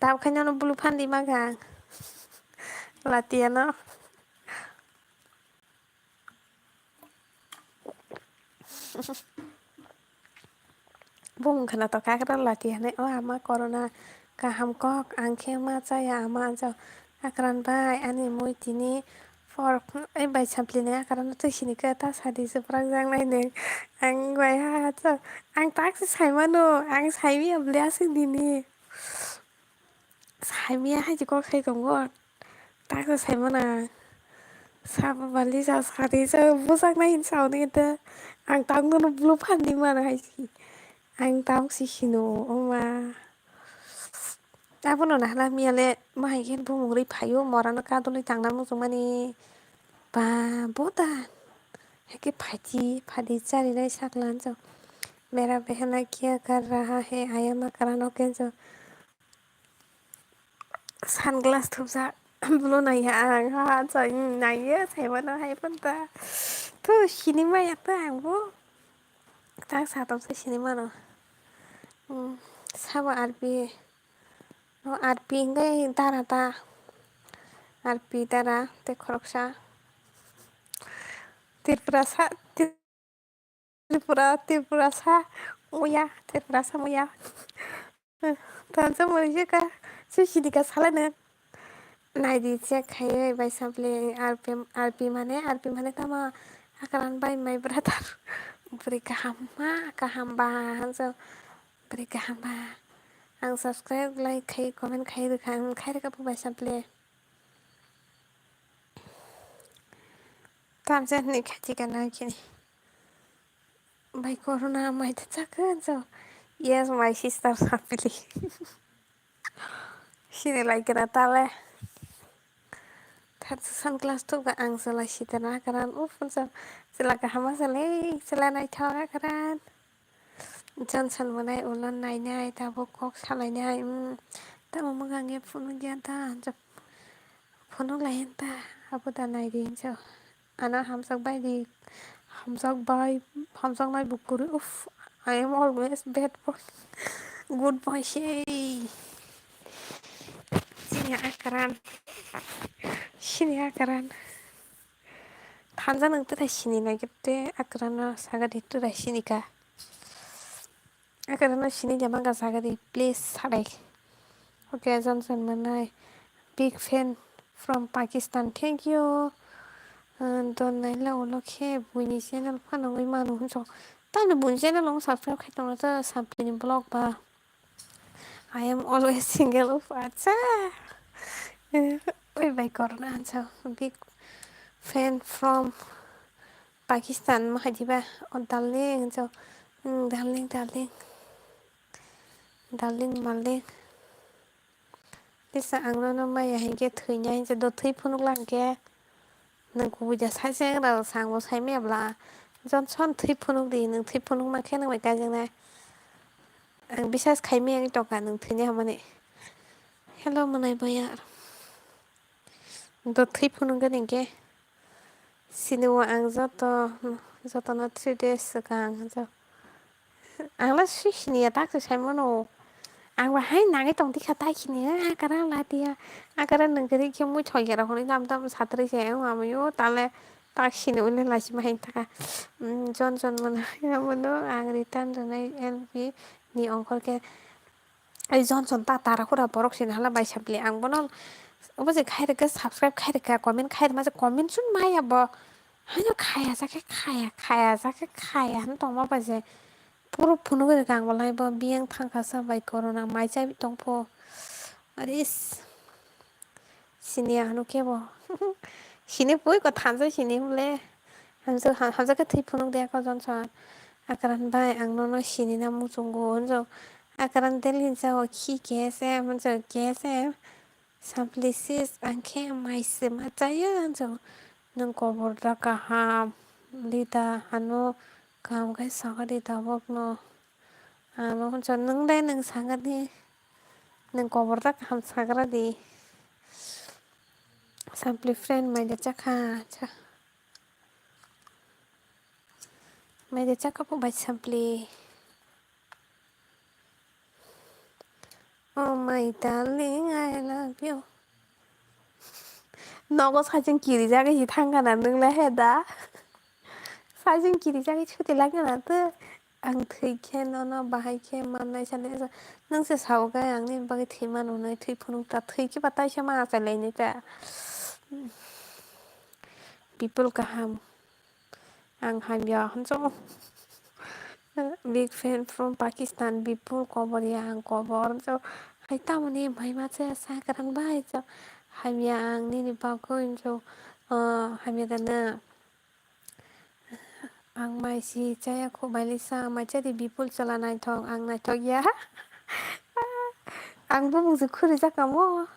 Tab khai nono bulu phandi maga ang. Latia no. Bumung khwna tokha khwna lati hinwi, "O ama, corona kaham kok, ang khe ma chaya ama," anjak. Akran bai ani mui tini phor, ei bai sampli ni akran no twi sini khe ta sadi se prak jak nai nung. Ang bai ha ha chok, ang tak se sai mano, ang sai manya bwle aswk nini. Saimaya hai kok sai tongo. Taksa saimana. Sabo bali sa sari sa bwsaknai hin sao nini ta. Ang tangno bulu phandi mana hai si. Ang tang si sino oma. Abono nahla miyale mahai khe bumung ri phaio morano kadulwi tangna muchungmani. Ba boda. Hake phachi phadi charinai sakla anjo. Mera behena kya kar raha hai ayama karano kenjo. Sunglass thupjak. Bulo naiya ang, ha, ha, chai, hmm, naiya, saimano hai phano ta. To sinimaya to ang bo. Tang satom se sinimano. Hmm, sabo R P. No, R P hingke dara ta. R P dara, te khoroksa. Tripura sa, Tripura, Tripura sa muya, Tripura sa muya. Tansa mui je ka, se sini ka sala ne. Naidi check khai bai sampli R P, R P mane, R P mane tamo akran bai my brother. Bwrwi kaham ma, kaham ba hanjo. Bwrwi kaham ba. Ang subscribe, like khai, comment khai rwkha, ang khai rwkha bo bai sampli. Tamsa hwnwi khachi kana kini. Bai corona mai ta chakha hanjo. Yes, my sister sampli. Sini lai kana tale. Thansa sunglass tuga ang chwla sitana karan. Uf, hanjo. Chwla kaham ma chwla, chwla naithok karan. Johnson mwnai ulo nainai, tabuk kok salainai, mm, tamo mwkhang khe phunukya ta, phunuk lai ta, abo da naidi hinjo. Ano hamjak bai di, hamjak bai, hamjaknai bo kwrwi, uff, I am always bad boy, good boy se. Sini akaran, sini akaran. Thansa nwng twrai sini nai khe tei akwrwngno saga di twrai sini ka. Akwrwngno sini de manga saga di please sadai. Okay, Johnson mwnai big fan from Pakistan. Thank you. Uh, don naila ulo khe buini channel phano wngwi mano hinso. Tamni buini channel wng subscribe khai tongno ta sampli ni vlog ba. I am always single. Uf, acha. Oi bai corona hansa big fan from Pakistan ma hai diba. Oh, darling, so, mm, darling, darling. Darling, darling. Lisa, ang nono maya hinkhe thwina hinsa do thwi phunuk lang khe. Nwng kubui da sai se wngna rw sang bo sai maya bla. Johnson thwi phunuk di, nwng thwi phunuk ma khe nwng bai kaijaknai. Ang bisas khai maya wng tongkha nwng thwini hamani. Hello, mwnai boyar. Do thwi phunuk gani khe. Sini o ang joto, jotono three days swkang jo. Ang le swi sini ya tak se sai mano. Ang ba hai nangwi tong dikha tai sini, ah, kara la dia. Ah, kara nang kari khe mui thoi khe rok hwnwi dam dam satri se ang amai o tale tak sini ule la sima hai taka. Mm, Johnson mano, mano ang return rwnai L P ni ongkhor khe. Ai Johnson ta tara khura borok sini hala bai sampli ang bono obo je khai rwkha subscribe khai rwkha comment khai rwma je comment sun maya bo. Haino khaya jakhe khaya, khaya jakhe khaya hwn tongma ba je. Puro phunugwi rwkha ang bolai bo biyang thangkha sa bai corona mai chai tongpho. Aris. Sini ano kebo. Sini pui ko thansa sini mle. Hamsa, hamsa khe thwi phunuk de ko Johnson. Akran bai ang nono sini na muchungo hwnjo. Akran del hinsa o khi K S M hwnjo K S M. Sampli sis ang khe mai se ma chaya hwnjo. Nwng kobor da kaham. Lida ano kaham khe sakadi tabok no. Ano hwnjo nwng dai nwng sakadi. Nwng kobor da kaham sagra di. Sampli friend mai da chakha cha. Mai da chakha po bai sampli. Oh my darling, I love you. Nogo sajeng kiri jagwi si thangkana nwng le he da. Sajeng kiri jagwi chuti langkana to. Ang thwi khe nono bahai khe mannai sanai sa. Nwng se sao khe ang nini bagwi thwi mano hwnwi thwi phunuk ta thwi khe ba taisa ma achai lainai ta. People kaham. Ang hamya hwnjo. Big fan from Pakistan, Bipul kobor ya ang kobor hwnjo. Hai tamoni mai ma se sa kwrang bai hwnjo. Hamya ang nini bagwi hwnjo. Ah, hamya da na. Ang mai si chaya kho bai lisa mai chadi Bipul chwla naithok ang naithok ya. Ang bumung se khuri jakamo.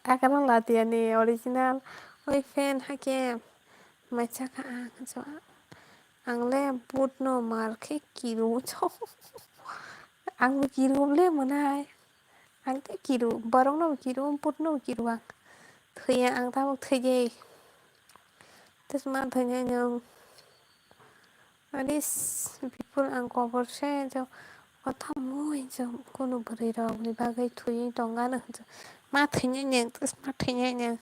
Akhano latiya ni original. Oi fan hake. Mai chakha ang, so, ang le but no mar khe kiru cho. Ang bo kiru le mwnai. Ang te kiru, borok no bo kiru, but no bo kiru ang. Thwiya ang tabuk thwidi. Tei ma thwinai nwng. Ani s-, Bipul ang kobor se jo. O tamo hinjo kunu bwrwi rok ni bagwi thwiwi tongano hinjo. Ma thwinai nwng, tei ma thwinai nwng.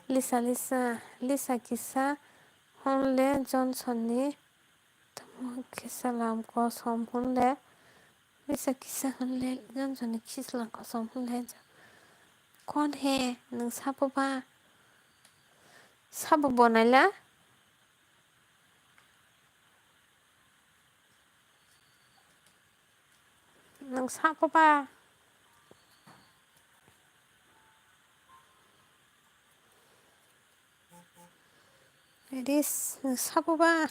Lisa, Lisa, Lisa kisa hwnle Johnson ni tamo kisa lam kosom hwnle. Lisa kisa hwnle Johnson ni kisa lam kosom hwnle. Kon he nwng sabo ba? Sabo bonaila? Nwng sabo ba? Ris, nwng sabo ba?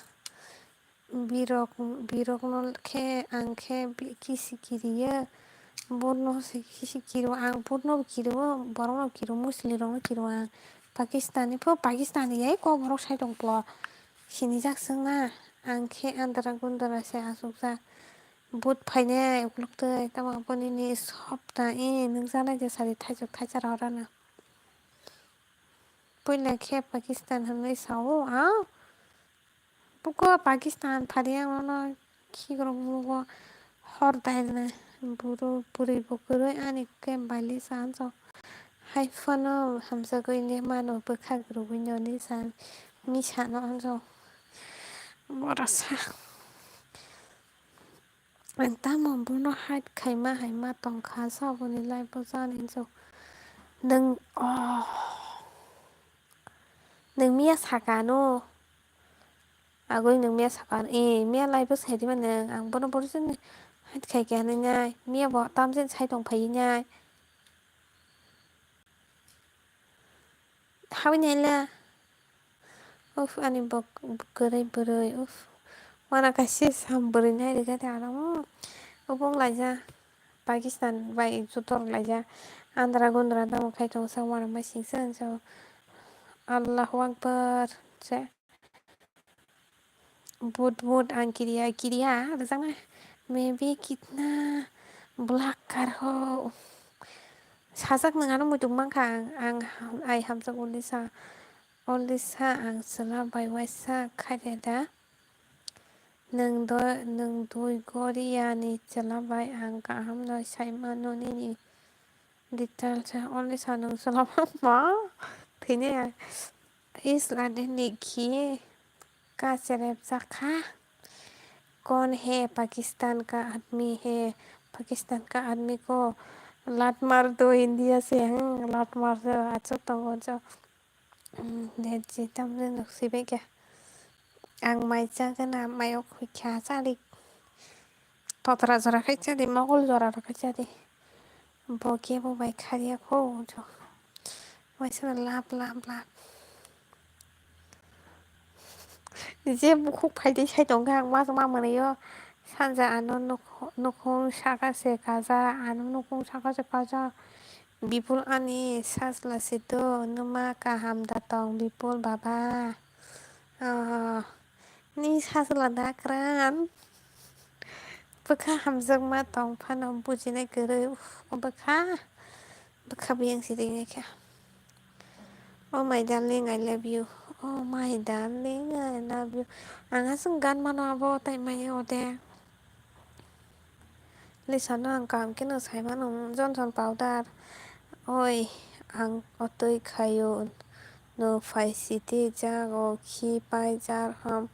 Birok, birokno khe ang khe bi-, kisi kiriyo. Bono se kisi kiriyo, ang bono kiriyo, borokno kiriyo, Muslim rokno kiriyo ang. Pakistani pho, Pakistani yai kok borok sai tong plo. Sinijak swngna, ang khe andra gundra se achukjak. But phainai ukloktwi, tamo boni ni sopta, eh, nukjaknai je sari thaijak thaijak rw rana. Puila khe Pakistan hwnwi sao, ah? Buko Pakistan phari ang nono khikrok nugo hor dailna. Buru bwrwi bo kwrwi ani khe bailai sa anjok. Hai phano hamjagwi ne mano bwkhak rwgwi noni sa misa no anjok. Borok sa. Ang tamo bono hide khaima hai ma tongkha, saboni life o jani hinjok. Nwng, oh, nwng miya saka no? Agoi nwng miya saka no, eh, miya life o sai di ma nwng, ang bono bono jani hide khai khe hinwi nai, miya bo tamjani sai tong phai nai. Hawi naila. Uff, ani bok-, bwkrwi bwrwi, uff. Wana kaisa sam bwrwi nai rwkha de aro. Obo wng laijak Pakistan bai jutor laijak. Andra gundra tamo khai tongo sak wana bai singsa hinsa. Allahu Akbar se. But but ang kiriya kiriya rwjaknai. Maybe kitna black car ho. Sajak nwng ano muitung mankha ang, ang ham-, ai hamjak o Lisa. O Lisa ang chwla bai waisa khaireda. Nwng do-, nwng dui goriya ni chwla bai ang kaham no sai mano nini details o Lisa nwng chwla ma thwinai. Is lade nikhi ka cherep jakha. Kon he Pakistan ka admi he, Pakistan ka admi ko lat mar do India se, hmm, lat mar do achuk tongo jo. Hmm, de ji tamre nuk sibai kha. Ang mai chagana mai ok hui kha chalik. Totra jora khai chadi, mogol jora khai chadi. Bo kebo bai kharya kho jo. Waisa lap lap lap. Je bukhuk phaidi sai tongkha ang ma ma mwnwi o. Sanja ano nuk-, nukhung saka se kaja, ano nukhung saka se kaja. Bipul ani sajla se do, nwma kaham da tong Bipul baba. Ah, ni sajla da kran. Bwkha hamjakma tong phano bujinai kwrwi, uff, o bwkha, bwkha biyang si rinai kha. Oh my darling, I love you. Oh my darling, I love you. Ang aswk gan mano abo tai maya ode. Lisa no ang kaham khe no sai mano, Johnson powder. Oi, ang otwi khaio. No phai siti jago khi pai jar ham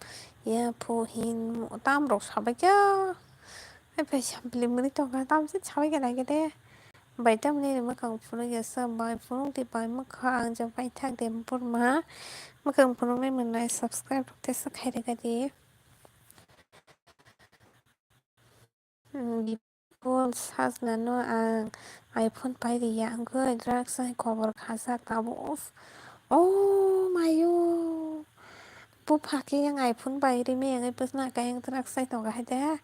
ya phu hin tam rok sabai kha. Hai phai sampli mani tongkha tam se sabai kha nai khe de. Bai tamni mwkhang phunuk ya sa bai phunuk di bai mwkha ang ja bai thak de burma. Mwkhang phunuk nai mwnai subscribe rok tesa khai rega di. Hmm, Bipul sajna no ang iPhone pai ri ya wngkhe drugs ni kobor khajak tabuk. Uff. Oh mayo. Bupha khe yang iPhone pai ri me yang bwsna khe yang drugs sai tongo hai de.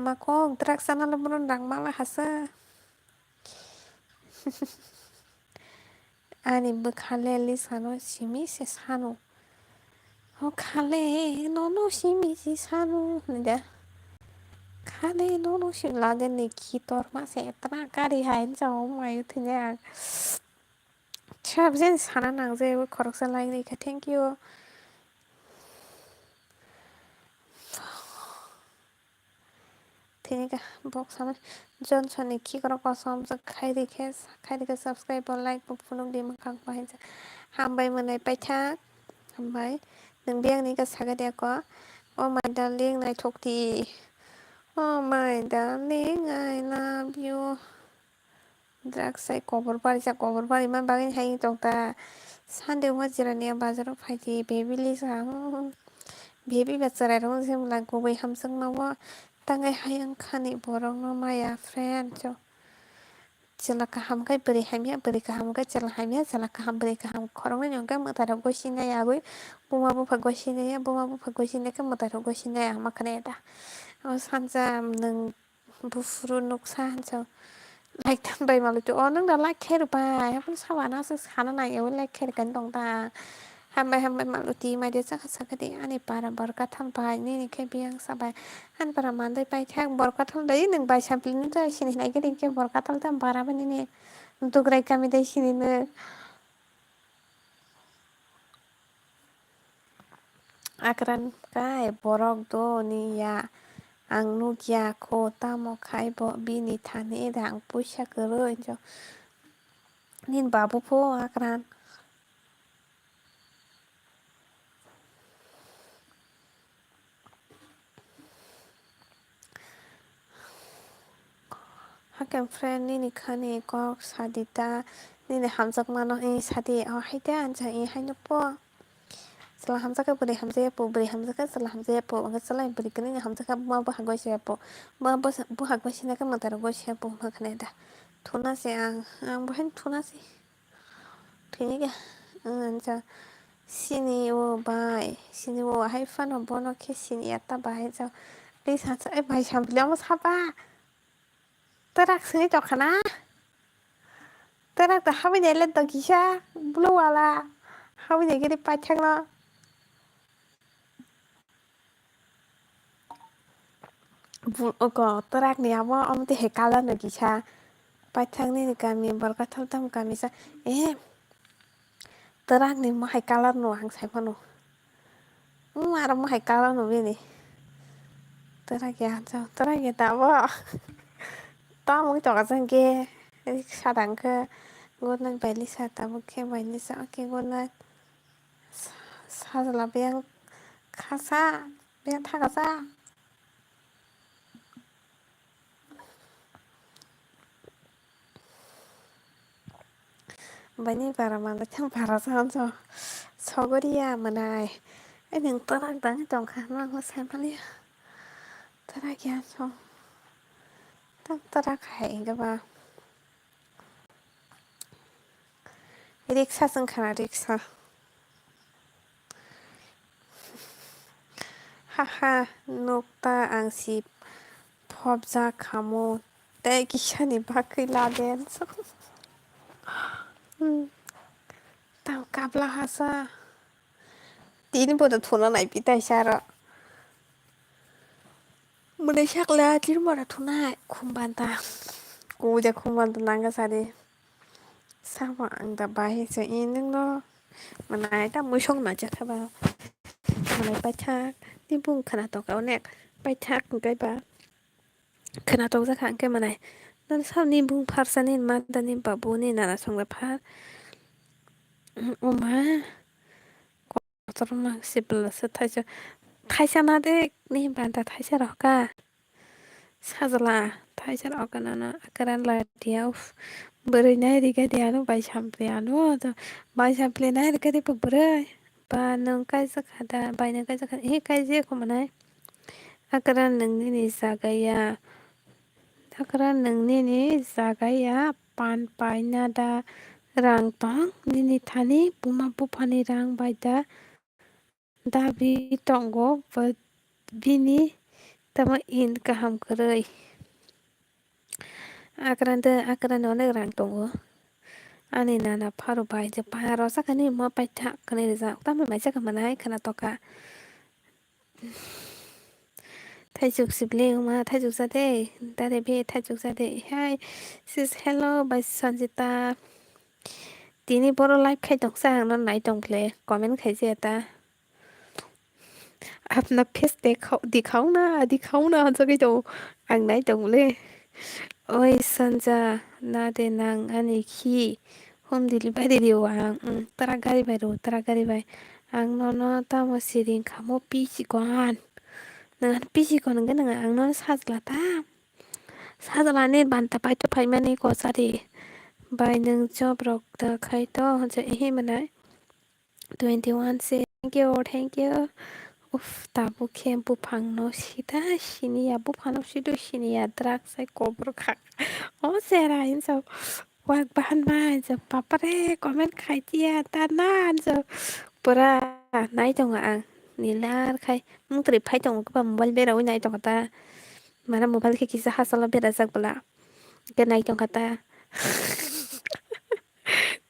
Ma kok drugs sana le bono rang mala hasa. Ani bwkha le Lisa no simi se sano. O khale nono simi se sano hinwi da. Khani nono sing laden ni khitor ma se etna kari hai jao mai thine ang. Sabjen sana nang je khoroksa like ni kha, thank you. Thini ka bok samani Johnson ni khikrok kosom khairi khe, khairi khe subscribe bo like bo phunuk di mwkhang bahai. Hambai mwnai paithak. Hambai. Nwng biyang ni ka saga de ko. Oh my darling, naithok di. Oh my darling, I love you. Drugs sai kobor barijak, kobor barijak bagwi hai tong ta. Sunday o jirani bazar o phai di, baby Lisa. Baby ba chwrai rok se mla kubui hamjakma o tangai hai wngkha ni borok no maya friend. Chwla kaham khe bwrwi hamya, bwrwi kaham khe chwla hamya, chwla kaham bwrwi kaham khoroknwi no hwnkhe mwtai rok gwi sinai agwi, buma bupha gwi sinai ya, buma bupha gwi sinai khe mwtai rok gwi sinai ya, ma khwnai da. O sansa nwng buphuru nuksa hansa like tam bai malu tu, o nwng da like khe rwbai, haphano sabo ano aswk sana nai, o like khe rwkani tong ta. Hambai, hambai, maluti, mai de chakha chakha de, ani para borok katham bai, nini khe biyang sa bai, ani para mandai pai khe borok katham dai, nwng bai sampli nw jai sini hinai khe, khe borok katham tam para bai nini dugrai kami dai sini nw. Akran kai borok do ni ya, ang nukya kho, tamo khai bo bini thani rang puisa kwrwi, nini babu pho akran. Haikhe friend nini khani kok sadi ta, nini hamjakmano i sadi, o haide anja i haino po. Chwla hamjakhe bwrwi hamjakya po, bwrwi hamjakhe chwla hamjakya po, hwnkhe chwla bwrwi khe nini hamjakhe buma bo hagwi siya po, buma bo hagwi sinakhe mwtai rok gwi siya po hwnwi khwnai da. Thuna se ang, ang bo haino thuna se. Thwini khe, ang sa, sini o bai, sini o hai phano bono khe sini ya ta bahai jao. Tei sa sa, "Ai bai, sampli omo saba." Twrak sini tokha na? Twrak ta habini le to kisa, blue wala. Habini giri paithak no. Bu-, oko twrak ni amo, omo twi hai colour no kisa. Paithak nini kami Borkathal tamo kami sa, eh, twrak ni mo hai colour no ang sai phano. Hmm, aro mo hai colour no bini. Twrak ya, twrak ya tamo. Tamo wng tongkha chwng khe, riksa dang khe, good night bai Lisa, tabuk khe bai Lisa, okay, good night. Sa-, sajla biyang khasa, biyang thakasa. Baini bara manwi thang bara sa hanso. Sogoriya mwnai. Ai nwng twrak dang tongkha, nwng sai maliya. Twrak ya so. Tang twrak hai wngkha ba. Riksa se wngkha na riksa. Haha, nukta ang si phobjak khamu tei kisani bagwi laden. Hmm. Tang kabla hasa. Tini bodo thuna nai pitai saro. Mwnai sakla tini bodo thunai khumbanta. Kuja khumbanta nanga sadi. Sama ang da bai se i nwngno. Mwnai ta muisok na jakha ba. Mwnai paithak ni bung khana toka onek. Paithak hwnkhe ba. Khwnatok jakha hwnkhe mwnai. Nang sani bung pharsa ni ma da ni babu ni nana songda phar. Oma. Kotor ma sibla se thaisa. Thaisa na de ni banta thaisa rohka. Sajla thaisa rohka nana akran la dia uf. Bwrwi nai riga dia no bai sampli ano. Bai sampli nai riga di bwrwi. Ba nwng kaijak kha da, bai nwng kaijak kha da, he kaijak kho mwnai. Akran nwng nini jaga ya, akran nwng nini jaga ya, pan paina da rang tong, nini thani buma buphani rang bai da dabi tongo, bo bini tamo in kaham kwrwi. Akran de, akran onek rang tongo. Ani nana pharo bai je paro sakani mo paitha kani rijak. Tamo mai saka manai khana toka. Thaichuk sibling ma thaichuk jade, dade be thaichuk jade. Hi, sis, hello, bai Sanjita. Tini boro live khai tongsa ang no nai tong kle, comment khai je ta. Apna face dekhao, dikhao na, dikhao na, hansa khai tong, ang nai tong le. Oi Sanja, na de nang ani khi home delivery rio ang, mm, truck gari bai ro, truck gari bai. Ang nono tamo siring khamo pisi kohan. Nang pisi kon nang ang nono sajla ta. Sajla ni banta paito phaimani kochari. Bai nung job rok da khai to, hansa ehe manai. Twenty one se, thank you, thank you. Uf, tabuk khe buphang no sida siniya, buphang no sido siniya, drugs sai kobor kha. O chera hinsa wak bahan ma hinsa, bapare, comment khai tiya, ta na hinsa. Pura nai tongo ang, nilar khai, mung twi phai tongo, kwbang mobile bera wi nai tongo ta. Mana mobile khe kisa hachalo berajak bwla, khe nai tongkha ta.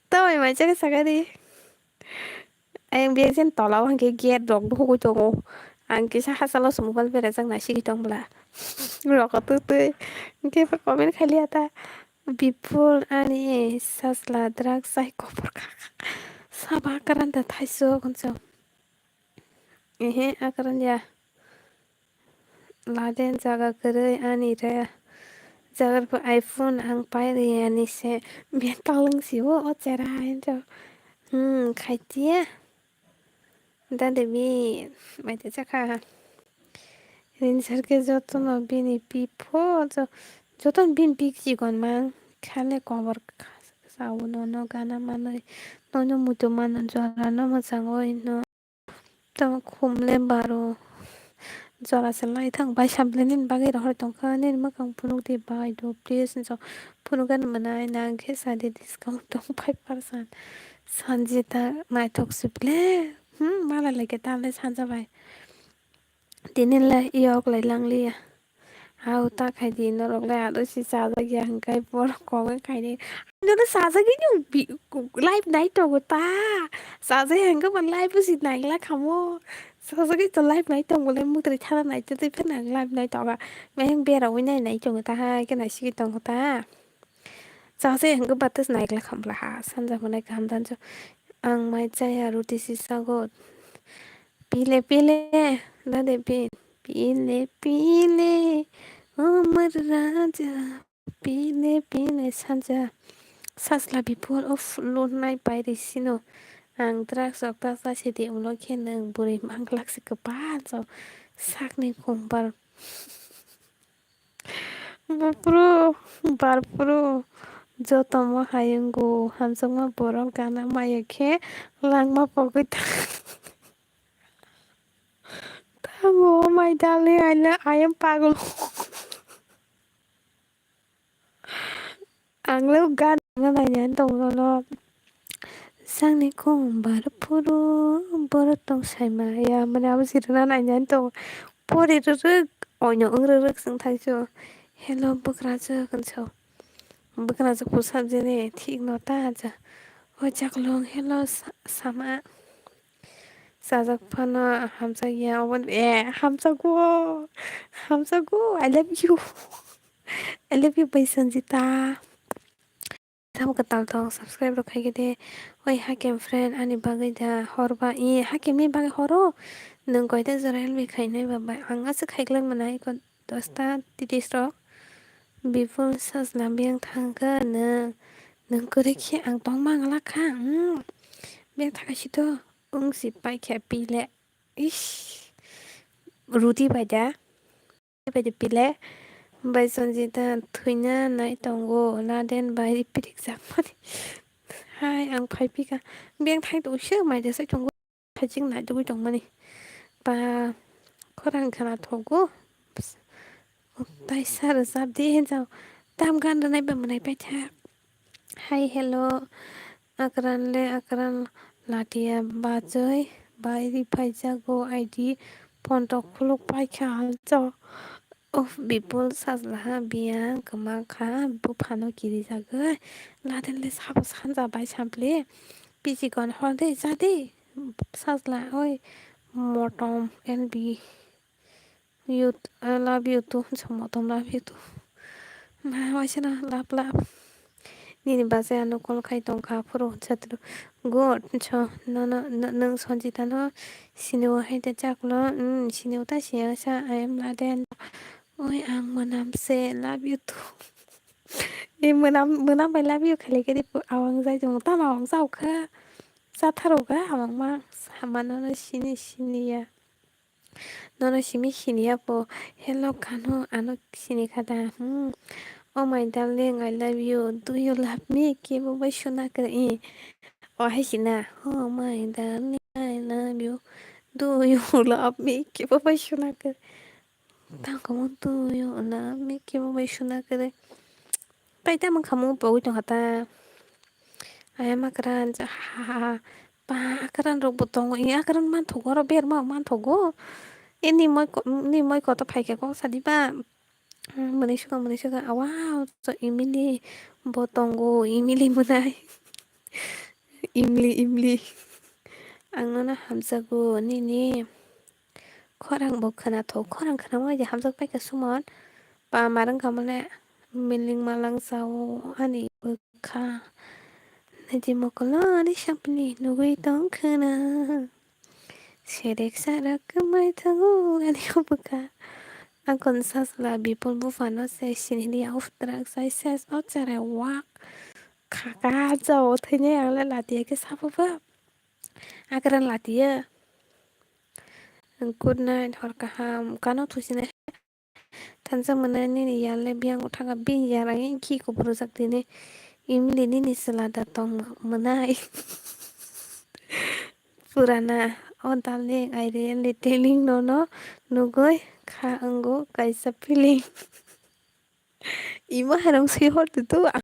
Tamoni mai chakhe sakha di. Ayang biyang jen tola o hwnkhe gate rok bo hugui tongo. Ang kisa hachalo se mobile berajak nai sigwi tong bwla. Roko twi twi. Hwnkhe comment khailiya ta. Bipul ani sajla drugs sai kobor kha. Saba karan da thaisok hwnso. Ehe, akaran ya. Laden jaga kwrwi ani re. Jaga rwpho iPhone ang pai riyani se. Bia talwng si o, o chera hinjo. Hmm, khaitia. Dade bi, maite chakha. Rinser khe jotono bini pi pho, jo-, jotono bini pi chikon mang. Khale kobor kha-, sao nono gana manwi. Nono muitu mano jora no mwchangwi no. Tamo khum le baro jora se lai thang bai samle nini bagwi rohor tongkha nini mwkhang phunuk di bai do please hinwi phunuk ani mwnai nang khe sa di discount tong five percent. Sanjita naithok si ble hmm mala leke ta le sanja bai tini le yok lai lang liya. Hao ta khai di norok le ado si chajak ya hwnkhe borok kok wng khai di. Nono chajagwi no bi-, live nai tongo ta. Chajak ya hwnkhe ba live bo si nai la khamo. Chajagwi to live nai tongo le muktrwi thana nai tei phano ang live nai tongo. Meheng bera wi nai nai tongo ta hai khe nai sigwi tongo ta. Chajak ya hwnkhe ba tei nai la kham bla ha sanja hwnai kaham dan cho. Ang mai chaya ruti si sago. Pile pile dade pin. Pile pile, Amar Raja, pile pile sanja. Sajla bipor of lunai pairi sino. Ang drugs rok ta chasi di ulo khe nwng bwrwi manglak se kwpal so sakni kongbar. Bupru, barpru, jotomo hayungo hamjakma borok gana maya khe langma pogwi ta. Tango, my darling, I lo-, I am pagul. Ang le gan na nainani tongo no. Sakni kung bar phuru borok tong saima ya mane abo sirina nainani tongo. Pori rwrwk oino wng rwrwk chwng thangsu. Hello bwkrajwk hinso. Bwkrajwk bwsajwk jene thik no ta ja. O chaklong hello sa-, sama. Sajak phano hamjakya obo, eh, hamjago, hamjago, I love you. I love you, bai Sanjita. Tamo kwtal tong, subscribe rok khai khe de. Oi, hakem friend, ani bagwi da horba, i, hakemni bagwi horo. Nwng koita jora help khainai ba bai, ang aswk khaiklak mwnai ko. Dosta titis rok. Bipul sajla biyang thangkha nwng. Nwng kwrwi khe ang tongma wngla kha. Hmm. Biyang thangkha sito wng si paikha pile. Ish. Ruti bai da. Bai da pile. Bai Sanjita thwina nai tongo. Laden bai ripirik jakmani. Hai ang phai phika. Biyang thang tongse mai da sai tongo. Hajing naitugwi tongmani. Ba khorang khana thogo. Taisa rwchap di hinjao. Tam gan rwnai ba mwnai paitha. Hi, hello. Akran le akran latia bachoi. Bai ri phaijago I D phone tok khuluk paikha halchao. Of bipul sajlaha biyang kwma kha buphano kirijagwi. Laden le sabo sanja bai sampli. Pisikon hor de ja de. Sajla oi motom L B. You t-, I love you too. Motom love you too. Ma waisano love love. Nini bachai ano call khai tongkha phuru chatru. Good. So nono, no-, nwng Sanjita no sinio hai de chaklo. Mm, sinio ta siya sa, I am Laden. Oi ang mwnam se love you too. E mwnam, mwnam bai love you khali khe di awang jai jong tamo awang jao kha. Chatharo kha awang ma samano no sini sini ya. Nono simi siniya po. Hello, khano ano sini kha da? Hmm. Oh my darling, I love you. Do you love me? Kebo bai suna kwrwi. O hai sina. Oh my darling, I love you. Do you love me? Kebo bai suna kwrwi. Tangkamo do you love me? Kebo bai suna kwrwi. Tai tamo khamu pogwi tongkha ta. Ayama kwran ja, ha, ha, ha. Ba, akran rok bo tongo. I akran manthogo, oro berma manthogo. E ni moi ko-, ni moi koto phaikhe kok sadi ba. Mwnwi suka, mwnwi suka. Wow, so imili bo tongo, imili mwnai. Imli, imli. Ang nono hamjago, nini khorang bo khwnathok, khorang khwnama bai hamjak paikha sumon. Pa marwng kha mole, miling malang sao ani bwkha. Naidi mokolo ani sampli nugwi tong khwna. Serek sarak kwmai thango ani bwkha. Ang kon sasla Bipul buphano se siniliya ufutrak sai ses o cherai wak. Khaka jao thainai ang le latiya khe sabo ba. Akran latiya. Good night, hor kaham. Kano thusinai. Thansa mwnai nini yar le biyang o thanga bini yar ang khi kubur rwjak tini. Imli nini chwla da tong mwnai. Purana, oh darling, I really telling nono nugwi kha wngo kaisa feeling. Ima harang swi hor tu tu ang.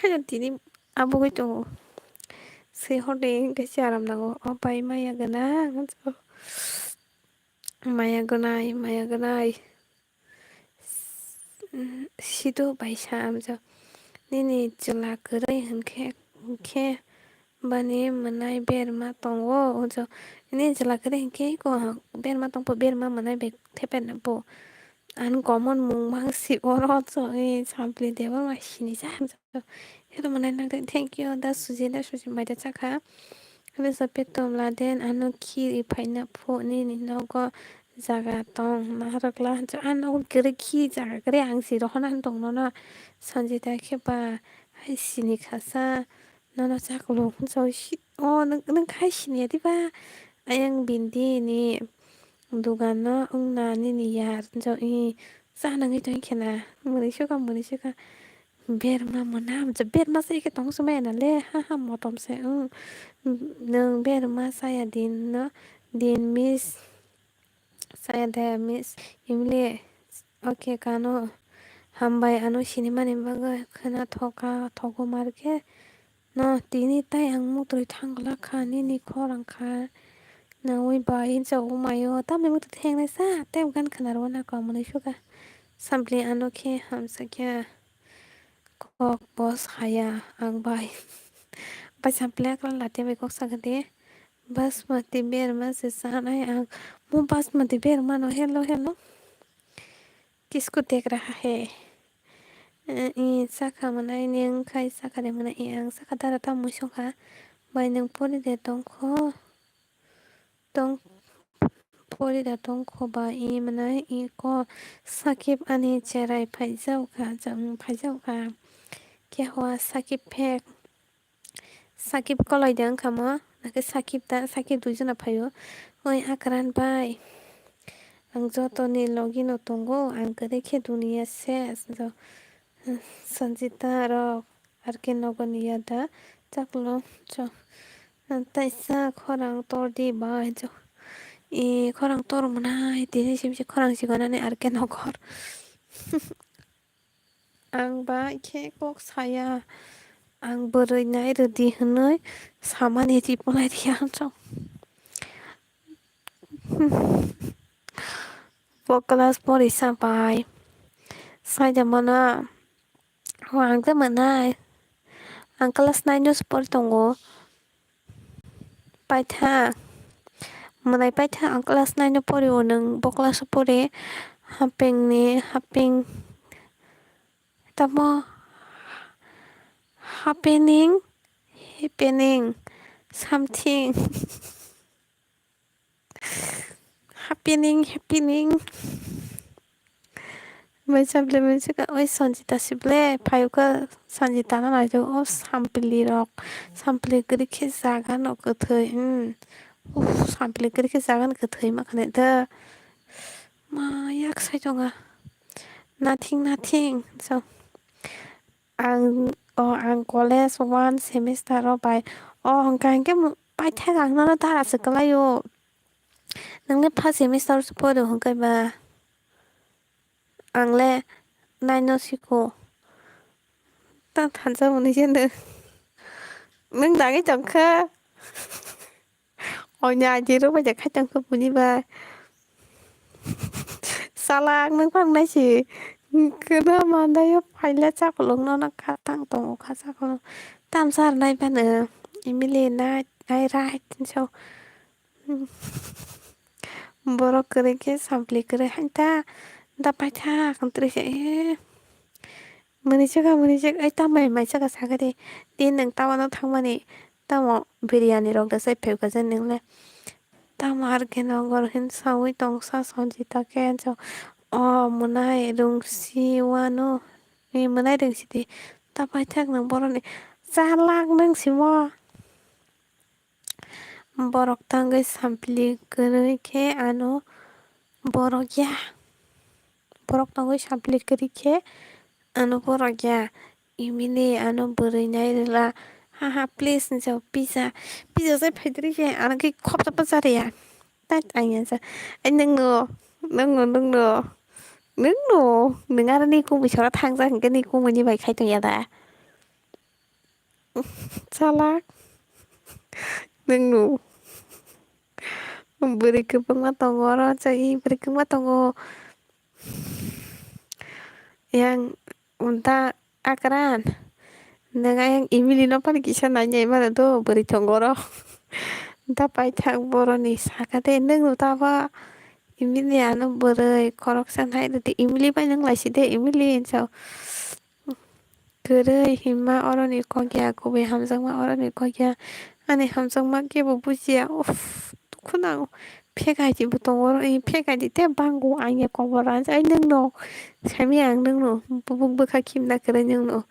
Haino tini abugwi tongo. Swi hor de kaisa aram nango. Oh pai maya gwnang. Maya gwnai, maya gwnai. Sido bai sa amjak. Nini chwla kwrwi hinkhe, hinkhe bani mwnai berma tongo. Ujo, nini chwla kwrwi hinkhe ko berma tongpo, berma mwnai bai thepen po. Ang common mung mang si oro cho, eh, sampli debo ma sini sa amjak. Hello, mwnai nang thank you, da suji, da suji, mai da chakha. Hello, sa petom laden, ano khiri phaina pho, nini nogo jaga tong, narwkla, jo, ano gere khi jaga gere, ang si rohona tong nono, Sanjita khe ba, hai sini khasa, nono chaklo, jo, si, o, nwng, nwng khai sini ya diba, ayang bindi ni, Dugano wngna nini yar, jo, i, cha nangwi tongkhe na, mwnwi suka, mwnwi suka. Berma mwnam, jo, berma se khe tong sumaya na le, ha, ha, motom se, wng. Nwng berma saya din no, din miss, saya de miss, imle, okay, kano, hambai ano sinimani bagwi khwna thoka, thogo mar khe. No, tini tai ang mutrui thangla kha, nini khorang kha. Nawi bai hinsa umaio, tamni mutrui thengnai sa, tei gan khwnaro na kok mwnwi suka. Sampli ano khe hamsa khe kok bo saya ang bai. Bai sampli akla lati bai kok sakha de. Basmati berma se sanai ang. Mo basmati berma no hello, hello. किसको देख रहा है? Eh, i, sakha mwnai, nwng khai sakha de mwnai, i, ang sakha dara tamo songkha. Bai nwng pori de tongkho, tong, pori da tongkho ba, i, mwnai, i, ko, Sakib ani cherai phaijao kha, jang phaijao kha. Khe hoa Sakib phek. Sakib koloi de wngkha mo, nakhe Sakib da, Sakib duijona phaio. Oi Akran bai, ang jotoni logi no tongo, ang kwrwi khe duniya ses. Jo, Sanjita rok, R K Nogor ni yada, chaklo, jo, taisa khorang tor di bai, jo. E, khorang tor mwnai, tini simi se khorang sigonani R K Nogor. Ang bai khe kok saya, ang bwrwi nai rwdi hwnwi samani reply rwya ang chwng. Bo class pori sa pai. Saida mano, o ang tei mwnai. Ang class nine no se pori tongo. Paitha. Mwnai paitha ang class nine o pori o, nwng bo class o pori. Hapengni, hapeng, tamo happening, happening, something. Happening, happening. Mai saple mai saka, oi Sanjita sible, phayuka Sanjita no naijak, o sampli rok, sampli kwrwi khe jaga no kwthwi, hmm. Uff, sampli kwrwi khe jaga no kwthwi ma khanai da. Ma yak sai tonga. Nothing, nothing. So, ang, o, ang college one semester o bai, o, hwnkha hinkhe paithak ang nono tara se kwlai o. Nangni first semester se pori hwnkhe ba. Ang le nine no siko. Ta thansa mwnwi se nwng. Nwng dagwi tongkha. Onya jero bai khai tongkha buni bai. Salak nwng phang nai si. Kwna mandaio phaila chakolok no na kha tang tongo kha chakolok. Tamsa ar nai bano. Emily nai nai rai tinso. Borok kwrwi khe sampli kwrwi hai ta, da paithak wng twrwi se, eh, mwnwi chwkha, mwnwi chwkha, ai, tamo mai chwkha sakha de, di nwng tamo no thangmani, tamo biryani rok da sai phai kha je nwng le, tamo ar khe no gor hin saui tong sa Sanjita khe, o mwnai rwngsi wano, eh, mwnai rwngsi di, da paithak nwng borok ni chalak nwng simo. Borok tangwi sampli kwrwi khe ano borok ya. Borok tangwi sampli kwrwi khe ano borok ya. Emily ano bwrwi nai rwla. Ha ha, please, hinsa pizza. Pizza se phaidri khe ano khe khopsa pasa riya. Tat ang ya sa. Ai nwng no, nwng no, nwng no. Nwng no, nwng aro ni kumui sora thang jak hinkhe ni kumui ni bai khai tong ya da. Chalak. Nwng no. Bwrwi kwbangma tongo oro, chai bwrwi kwbangma tongo. Yang unta akran. Nwng ayang Emily no pani kisa nai nai mano do, bwrwi tongo oro. Da paithak boroni saka de, nwng no tabo Emily ano bwrwi khoroksa nai rwdi, Emily bai nwng lai si de, Emily hinsa. Kwrwi hima oroni kok ya, kubui hamjakma oroni kok ya. Ani hamjakma kebo bujiya. Uff, dukhu nango. Phek hai di bo tongo oro, eh, phek hai di te bango ang ya kokbo ransa. Ai nwng no sami ang nwng no bubuk bwkha khimna kwrwi nwng no.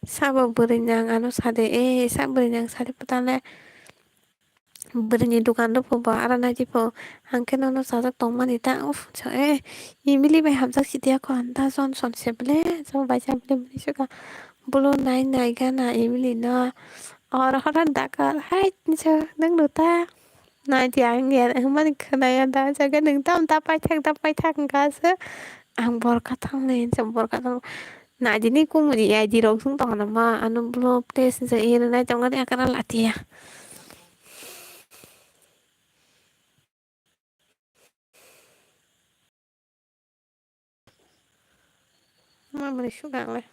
Sabo bwrwi nang ano sade, eh, sa bwrwi nang sade putale. Bwrwini dukan rok pho bo aro naidi pho, hwnkhe nono chajak tongmani ta. Uff, so, eh, Emily bai hamjak sidi ya kho, da Johnson se ble, so bai sa ble mani suka. Bolo nai nai gana Emily no. Oro horo dakal, hai, so, nwng no ta. Naidi ang ya, hwnmani khwnaya da, jaga nwng tam da paithak, da paithak wngkha se. Ang borka thangni, so borka thang. Naidi ni kumuni I D rok sung tong ma, ano bolo place se ere nai tongmani akara latiya. Mamani suka le.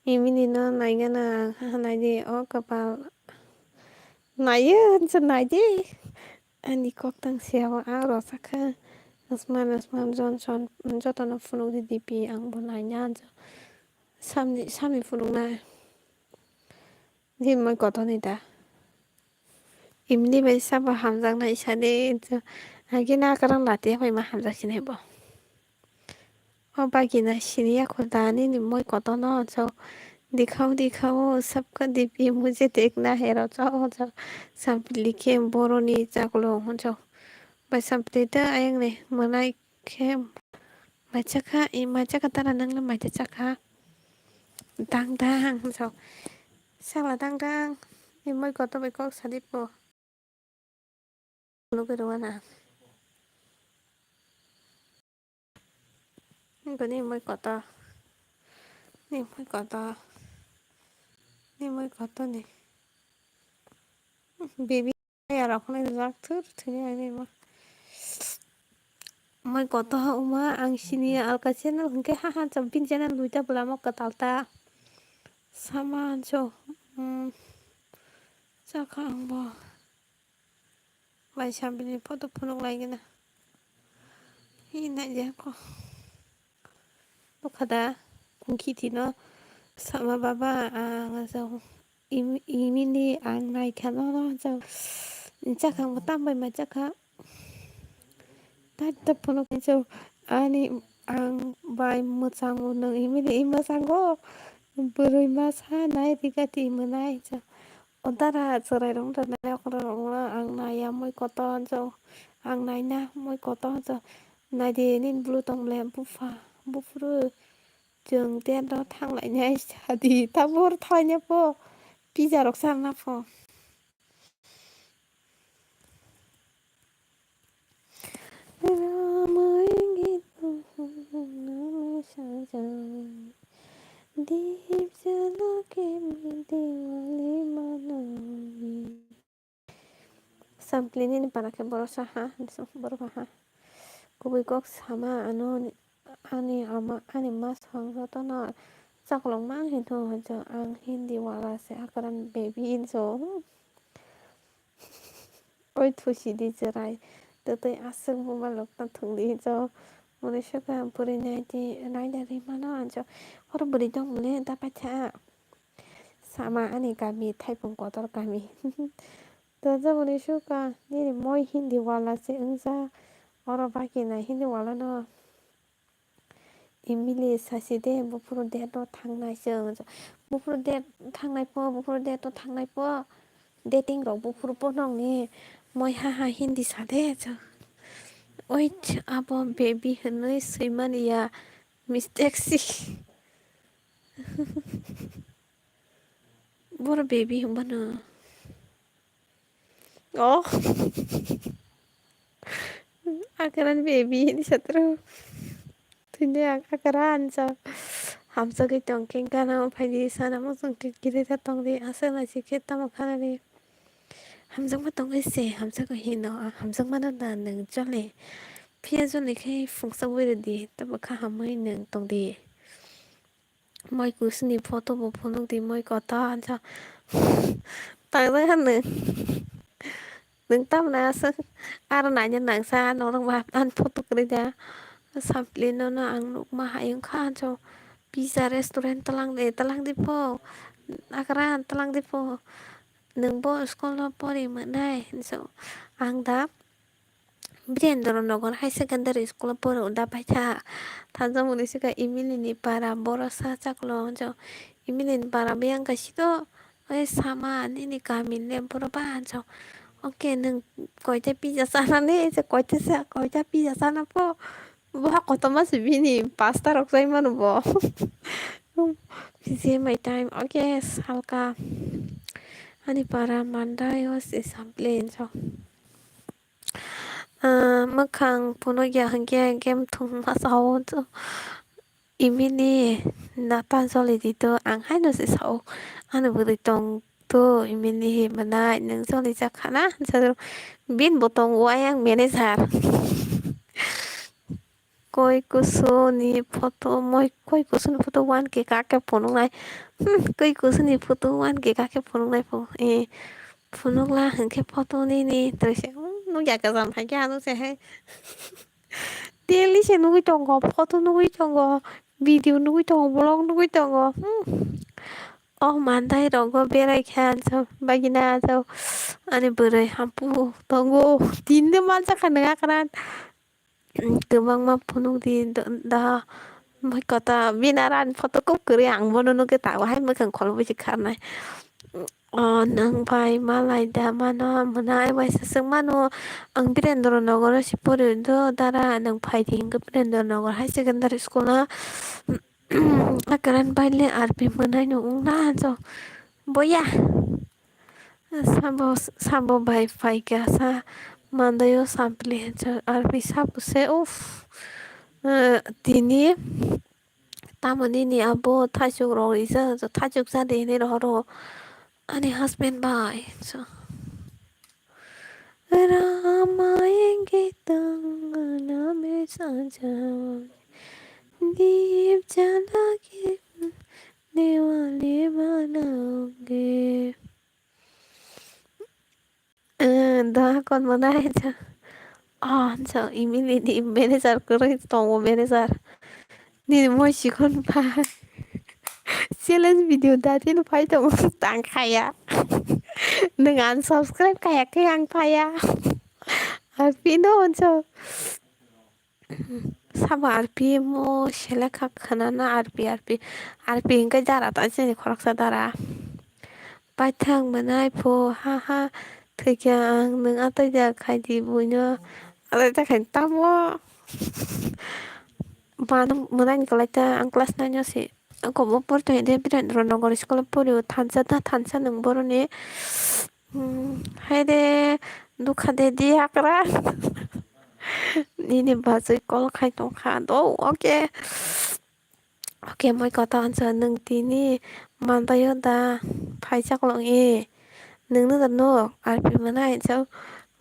Emily no naigana ang, haha naidi o kwpal. Naiyo hinsa naidi. Ani koktang siyao ang rosakha. Asman, asman, Johnson, jotono phunukdi D P, ang bo naina hinsa. Samni, sami phunuknai. Di moi kotoni da. Emily bai sabo hamjaknai sadi, agi na kwrwng latiya bai ma hamjak sinai bo. O bagina siniya kho da nini moi kotono, so dikhao dikhao sabka D P mujhe dekhna hai ro, so, so sampli khe boroni chaklo hwnso. Bai sampli da ayang ni mwnai khe maichakha, i maichakha tara nangno maita chakha. Dang dang hwnso. Sala dang dang. I moi koto bai kok sadi po. Nugwi rwna. Nini moi koto. Ni moi koto. Ni moi koto ni. Baby ya rok nai jak thur thur ya ni mo. Moi koto ha uma ang sini alka channel hwnkhe ha ha cham pin channel duita bwlamo kwtal ta. Sama cho, um, chakha ang bo. Bai sambini photo phunuk lai gana. Hi nai je ko. Nukha da, kungkhi tino sama baba ang jao. Im-, imini ang naikha no, no, jao. Chakha ang bo tambai ma chakha. Tat ta phunuk jao. Ani ang bai mwchango nung imini i mwchango. Bwrwi masa nai rika ti mwnai jao. O dara chwrairok wngkha nai okra rokno ang naiya moi koto hwnjao. Ang naina moi koto hwnjao. Naidi nini bwlwi tong le bupha, buphuru chwng tento thanglainai sadi tabuk thanglaina pho pizza rok charwna pho. Ramai git nami sajai, deep jala ke bhi Diwali manaogi. Samplini ni para khe borok saha, borok ha. Kubui kok sama ano ni, ani ama, ani ma swkang jotono chakolog mang hinwi thung hwnjak ang Hindi wala se akran baby hinwi so. Oi thusi di chwrai, twtwi aswk buma lokna thung di hinwi so. Muni swkang bwrwi nai di, nai da ri mano hinwi so. Oro bwrwi tong mole da paitha. Sama ani kami, thaipung kotor kami. Dojaboni suka, nini moi Hindi wala se wngsa. Oro baki nai Hindi wala no. Imili sasi de, buphuru date o thangnai se wngsa. Buphuru date thangnai pho, buphuru date o thangnai pho. Dating rok buphuru pho nongni moi ha ha Hindi sa de. Oit abo baby hinwi swimani ya mistake si. Boro baby hinwi bono. Oh. Akaran baby hinwi satro. Tini ang akaran sa. Hamsagwi tongkhe gana phaidi sana mosong khe gire ta tongdi aswk naisi khe tamo khanani. Hamjakma tongwi se hamjakma hino ang hamjakmano da nwng chole. Phiya chole khe phungsa bui rwdi tamo kha hamwi nwng tongdi. Moi kusuni photo bo phunuk di moi koto ansa. Tangjak ha nwng. Nwng tamni aswk aro naina nangsa norok ba ani photo kwrwi da. Sampli nono ang nukma hayung kha ansa. Pizza restaurant twlang de, twlang di pho. Akran twlang di pho. Nwng bo school o pori mwnai hinwi sa ang da. Birendra Nagar High Secondary School o poro da paitha. Thansa muni sika Emily ni para boro sa chaklo hinwi sa. Emily ni para biyang kaisa to, oi sama nini kami le boro ba hinwi sa. Oke nwng koita pizza chana le, koita sa, koita pizza chana pho. Bo kotorma se bini pasta rok chai mano bo. P C M I time, okay, salka. Ani para Mandai o se sampling so. Ah, mwkhang phunukya hwnkhe game thwngma sao. Imini nata joli di to, ang haino se sao. Ani bwrwi tong to, imini hi mwnai, nwng joli jak khana. Bin bo tongo ayang manager. Koi kusuni photo, moi koi kusuni photo one K kake phunuknai. Hmm, koi kusuni photo one K kake phunuknai pho. Eh, phunukla hwnkhe photo nini, toi se, hmm, nukya kwcham hai khe ano se hai. Daily se nugui tongo, photo nugui tongo, video nugui tongo, vlog nugui tongo. Hmm. Oh, Mandai rogo berai khe ansa, bagina ansa, ani bwrwi hampu tongo. Tinde mansa kha nang akran. Kwbangma phunuk di da, da, moi kota bini aro ani photo kub kwrwi ang bono nugwi tongo hai mwkhang kholobwi se kharnai. O nwng bai malai da mano mwnai waisa swng mano ang Birendra Nagar o se pori do dara nwng phai di hwnkhe Birendra Nagar High Secondary School o. Akran bai le R P mwnai no wngna so boya. Sabo, sabo bai phaikha sa mandaio sampli hinsa R P sabo se uff. Eh, tini tamo nini abo thaichuk rok rijak, thaichuk chadi hinwi rohoro ani husband bai. So. Rama ingitam gana me Sajao, deep jala ke diwali banaoge. Eh, da kon mana hai cha. Ah, cha, imini ni manager kwrwi tongo, manager. Nini moi sikon pai. Challenge video da tini pai tongo, tang khaya. Nwng unsubscribe khaya khe ang paya. Arpi no onso. Sabo arpi mo selekha khwnana arpi, arpi. Arpi hwnkhe dara ta chini khoroksa dara. Paithak mwnai pho, ha, ha, thwikha ang nwng atoi da khai di buino. Atoi da khai tamo. Mano mwnai ni kwlai ta ang class nine o se. Ang kobo porto hede Birendra Nagar school o porio thansa da thansa nwng boroni. Hmm, hai de dukha de di hakra. Nini bachoi call khai tongkha do, okay. Okay, moi kota hansa nwng tini mantaio da phai chaklong e. Nwng no da nok arpi mwnai chao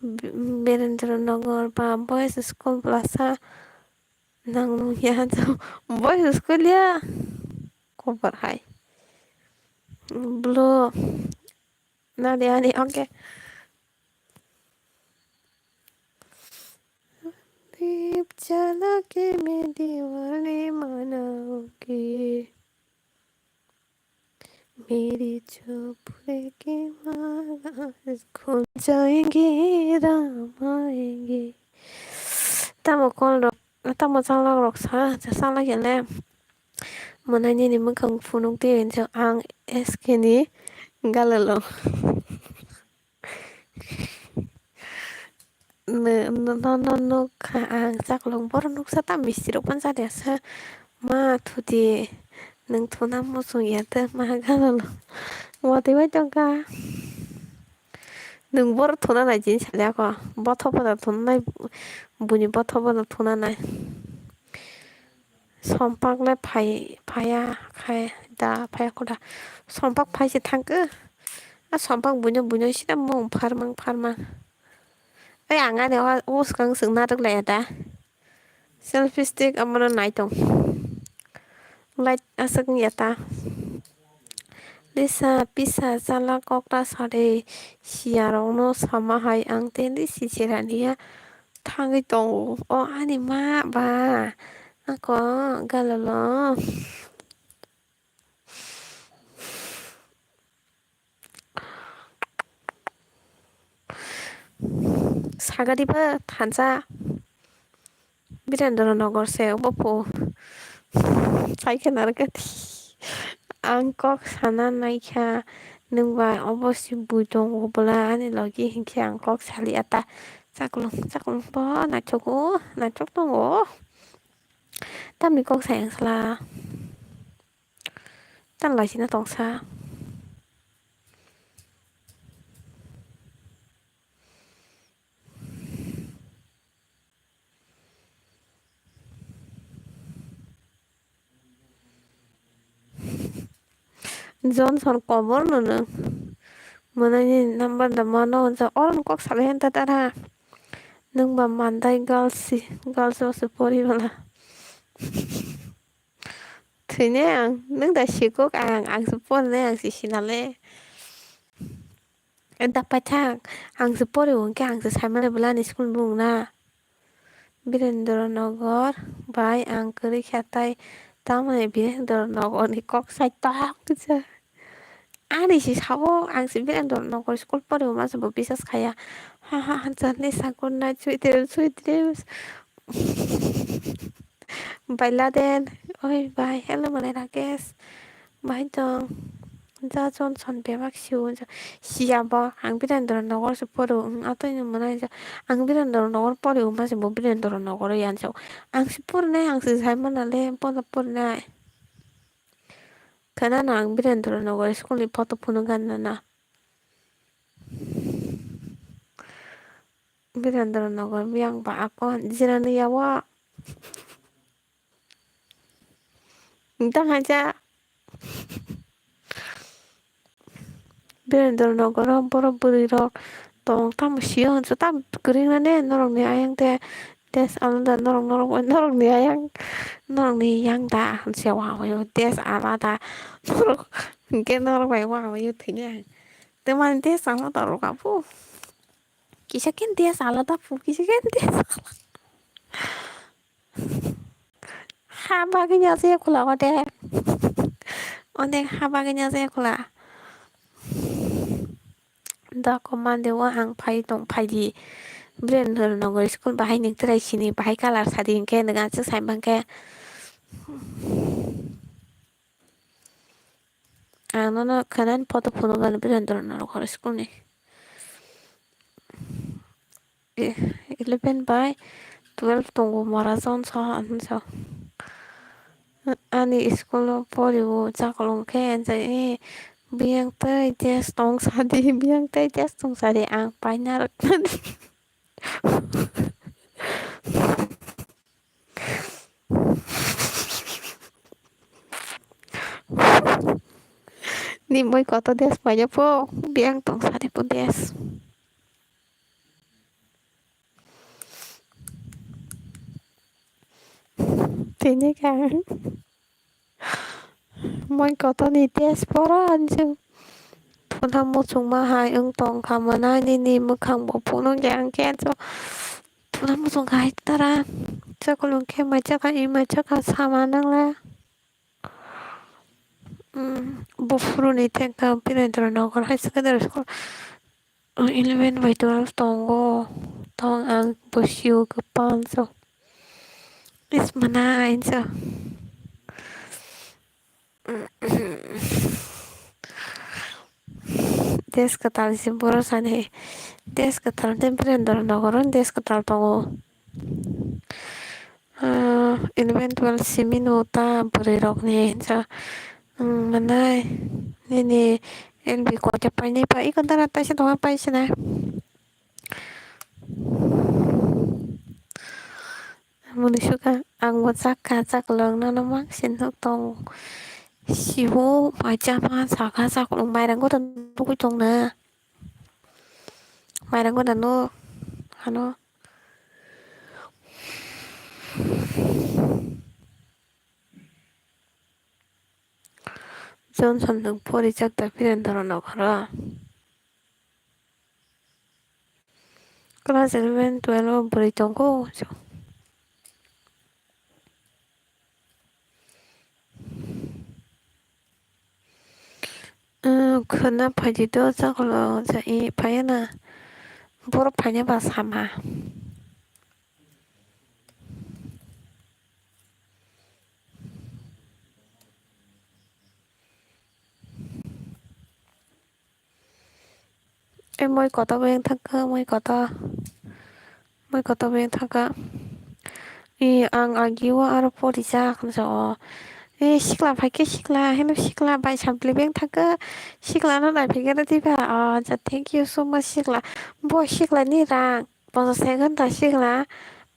Birendra Nagar ba boys school blasa nang nung ya chao boys school ya. Kobar hai. Blue. Nadi ani, okay. Deep jala ke main diwali manaoge. Meri chupre ke mala khul jayenge ram aayenge. Tamo call rok, tamo chalok rok sa, sa chalok yale. Mwnai nini mwkhang phunuk twi hwnjak ang S K ni galalo. Nw-, nw-, nono nukha ang chaklong borok nuksa ta misti rok phano chaliya sa ma thuti nwng thuna muchung ya ta ma galalo. Watwi bai tongkha. Nwng borok thuna nai jin salia kho. Bothop pada thuna nai, buini bothop pada thuna nai. Sompak le phai, phaiya khai da, phaiya kho da. Sompak phai se thangkhe. A Sompak buino, buino sida mung pharmang, pharmang. Ai ang ani o, o swkang swng narwk laiya da. Selfie stick omono nai tong. Light aswk wngya ta. Lisa, pisa, chala kok ta sade. Siya rokno sama hai ang tei lisi cherani ya. Thangwi tongo. O ani ma ba. Ako galalo. Sagadi ba thansa. Birendra Nagar se obo pho. Sai khe narwkha. Ang kok sana naikha. Nwng bai obo se bui tongo bwla ani logi hinkhe ang kok saliya ta. Chaklung, chaklung bo naithok o, naithok tongo. Tamni kok sai ang sala. Tan laisina tongsa. Johnson kobor no nwng. Mwnani number da mano hwnjak. Oro ni kok salai hwn ta tara. Nwng ba mandai girls si, girls o se pori bwla. Thwinai ang, nwng da sikok ang, ang se porinai ang se sinale. Da paithak, ang se pori hwnkhe ang se saimale bwlani school ni bumung na. Birendra Nagar bai ang kwrwi kha tai, tamoni Birendra Nagar ni kok sai tok kisa. Ani si sabo, ang si Birendra Nagar school pori hwnma se bo bisas khaya. Ha ha ha, jani sakur nai, sweet dreams, sweet dreams. Bai Laden, oi bai, hello mane Rakesh. Bai tong, ja Johnson bebak siyo, ja, siya bo, ang Birendra Nagar se pori, ang atoi ni mane ja, ang Birendra Nagar pori hwnma se bo Birendra Nagar yan sa. Ang si pori nai, ang si sai mana le, bono pori nai. Khana no ang Birendra Nagar school ni photo phunuk gan na na. Birendra Nagar biyang ba ako jirani yawa. Tang haja. Birendra Nagar o borok bwrwi rok tong tamo siyo hwnsa tam kwrwng nane norok ni ayang de. Test alada norok, norok bai, norok ni yang, norok ni yang da, se wa wa yo, test alada, norok, hwnkhe norok bai wa wa yo thwini ang. Tamani test alada rok abo. Kisa khe test alada pu, kisa khe test alada. Ha bagwi ya se khula wate. Onek ha bagwi ya se khula. Da ko mande wa ang phai tong phai di. Birendra Nagar school bahai ning trai sini bahai colour sadi hingke nang aswk sai mangke. Ang nono khwnani photo phunukgani Birendra Nagar school ni. E-, eleven bai twelve tongo mora Johnson hinsa. Ani school o poriwo chakolong khe enjai, e, biyang tei test tong sadi, biyang tei test tong sadi ang paina rwknani. Ni moi koto des paina po, biyang tong sadi po des. Tini kang. Moi koto ni test poro anju. Puna muchungma hai wng tong kha mwnai nini mwkhang bo phunuk ya hwnkhe anju. Puna muchung hai tara. Chakulung khe mai chakha, i mai chakha sama nang le. Umm, buphuru ni thengkha Birendra Nagar High Secondary School. Eleven bai twelve tongo. Tong ang bwsio kwpan so. Is mana ainsa. Des kwtal se boro sani. Des kwtal tei Birendra Nagar o des kwtal tongo. Ah, eleven twelve simi no ta bwrwi rok ni hinsa. Umm, manai nini L B kote painai pa iko dara taisa tongo paisina. Muni suka ang bo chakha chaklong nono mangsi nuk tong. Sibo macha ma chakha chaklong mairang goda nugui tong na. Mairang goda no hano. Johnson nwng porijak da Birendra Nagar o? Class eleven, twelve o bwrwi tongo. Umm, khwna phaidi do, chakholo ja i phaiya na. Borok phaina ba sama. E moi koto beng thangkha, moi koto. Moi koto beng thangkha. E ang agi o aro porijak hinsa o. E sikla phaikhe sikla, heno sikla bai sampli beng thangkha. Sikla no naiphikhe rw diba. O ja, thank you so much sikla. Bo sikla ni rang. Ponchas taka da sikla.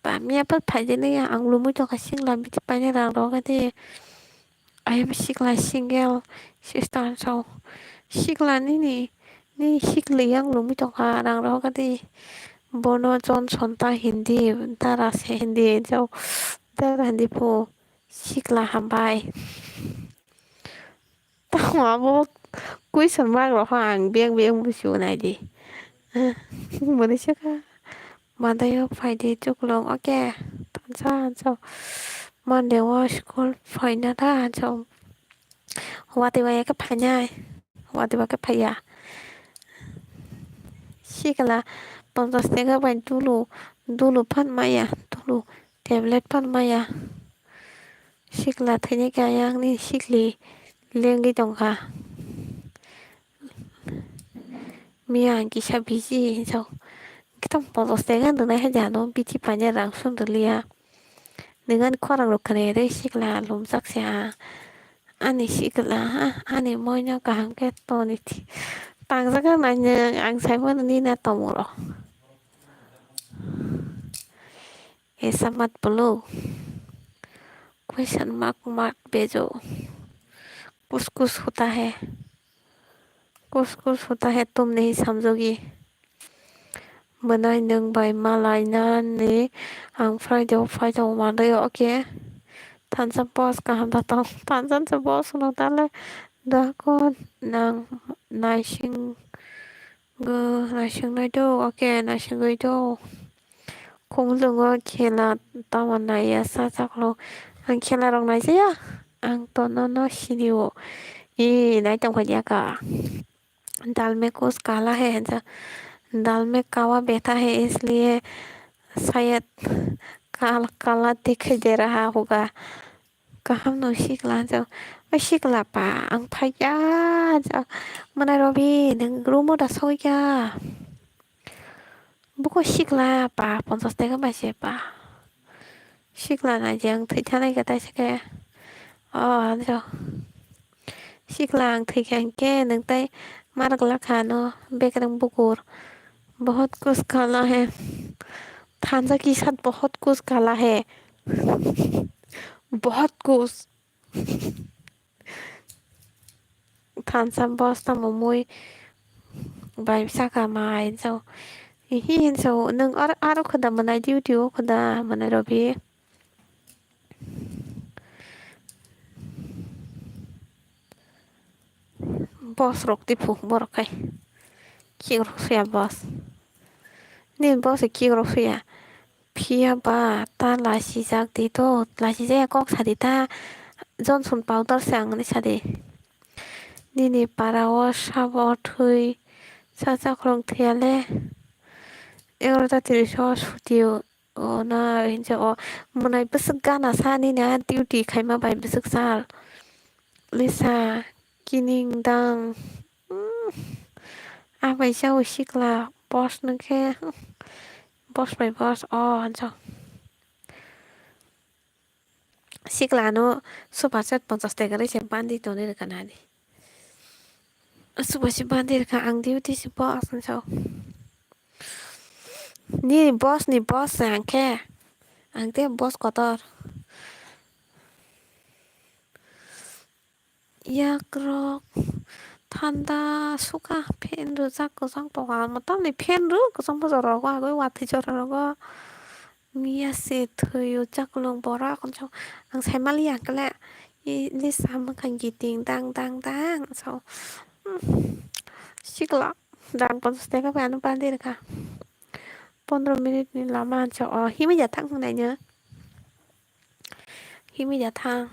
Ba miya pat phaidi nai ang lumui tongkha sikla biti paina rang rw khe di. I am sikla single sister so. Sikla nini, nini sikla yang lumui tongkha rang rw khe di. Bono Johnson ta hindi, dara se hindi, jao dara hindi po sikla hambai. Tamo abo question mark rok ang beng beng busibo naidi. Muni saka. Madayo phaidi chuklung, okay. Tansa hanso. Monday o school phaina da hanso. Watwi bai khe phainai. Watwi bai khe phaiya. Sikla ponchas taka bai dulu, dulu phan maya, dulu tablet phan maya. Sikla thwini khe ayang ni sikli lengwi tongkha. Miya ang kisa bisi hinso. Kitam ponchas taka nwnai hai jano biti paina rang sundoliya. Nwngan khorang rok khwnai re sikla lumjak se ha. Ani sikla ha, ani moino kaham khe toni thi. Tangjak nai nwng ang saimano nini na tomoro. ऐसा मत बोलो। Question mark mark भेजो। कुछ कुछ होता है। कुछ कुछ होता है तुम नहीं समझोगी। Mwnai nwng bai malai nani ang Friday o phai tongo manwi, okay. Thansa boss kaham da tong, thansa se boss no tale da kon nang naising go, naising nai do, okay, naising goi do. Khumlwngo khela tamo naiya sa chaklo. Ang khela rok naijaya, ang to nono sinio. E, nai tong kha ya ka. दाल में कुछ काला है, है ना? दाल में कावा बैठा है, इसलिए शायद काल-, काला दिखाई दे रहा होगा। Kaham no sikla, o sikla pa, ang phaiya, mwnai Robi, nwng room o da sogwi kha. Buko sikla pa, ponchas taka bai se pa. Sikla nai je ang thwi thanai khe taisa khe. O, anjo. Sikla ang thwi kha hinkhe nwng tai mar glak kha no bekreng bukur. बहुत कुछ काला है। Thansa ki sat बहुत कुछ काला है। बहुत कुछ। Thansa boss tamo mui bai saka mai hinsa. Hihi hinsa nwng aro, aro khuda mwnai duty o khuda mwnai Robi. Boss rok tiphu borok khai. Kikrok suya boss. Ni boss kikrok suya. Phiya ba ta lachijak di to, lachijak ya kok sadi ta, Johnson powder se ang ni sadi. Nini para o sabo thwi sa chakrong thwiya le. Egarota tris o suti o na hinsa o mwnai bwswk gana sa nini a duty khaima bai bwswk sal. Lisa kining dang. Abai sa o sikla boss nung khe. Boss bai boss o hansa. Sikla no super set ponchas taka rwi se bandi tonwi rwkha nani. Super se bandi rwkha ang duty se boss hinsa o. Ni boss ni boss se ang khe. Ang te boss kotor. Yakrok thanda sukha fan rwjak kwchang tongo, amo tamni fan rw kwchangma jora rogo agwi watwi jora rogo miya se thwi o chakwlwng borok. Ang saimaliya hwnkhe le Lisa mwkhang kiting dang dang dang so sikla rang ponchas taka bai ano bandi rwkha pondro minute ni lama hinsa o himwi ya thang hwnwi naino. Himwi da thang.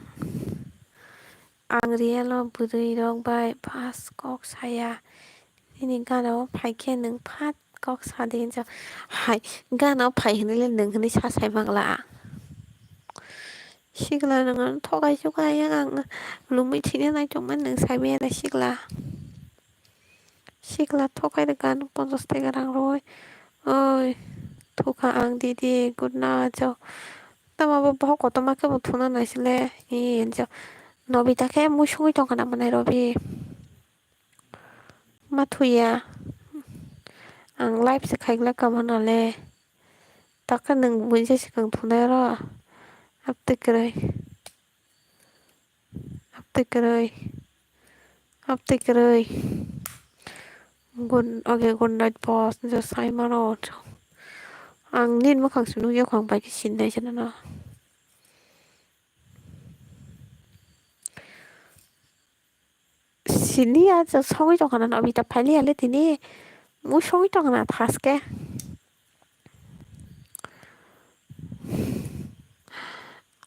Ang real o bwrwi rok bai fast kok saya. Nini gana o phai khe nwng phat kok sa di hinsa. Hai, gana o phai hinwi le nwng hinwi sa sai mangla. Sikla nwng ano thokai sukai yang ang lumui thwina nai tongmani nwng sai maya da sikla. Sikla thokai rwkha ano ponchas taka rang rwui. Oi, thukha ang didi, good night, chao. Tamo bo bohok kotorma khe bo thuna naisile, ee, chao. Nobita khe mui songwi tongkha na mwnai Robi. Ma thuya. Ang live se khaiglak kamo nale. Takhe nwng buini se swkang thunai oro. Aptwi kwrwi. Aptwi kwrwi. Aptwi kwrwi. Gun, oge gun night boss je sai mano. Ang nini mwkhang se nukya kho, ang bai khe sinai se nono. Sini ya, songwi tongkha na, Nobita phailiya le tini. Mui songwi tongkha na thaske.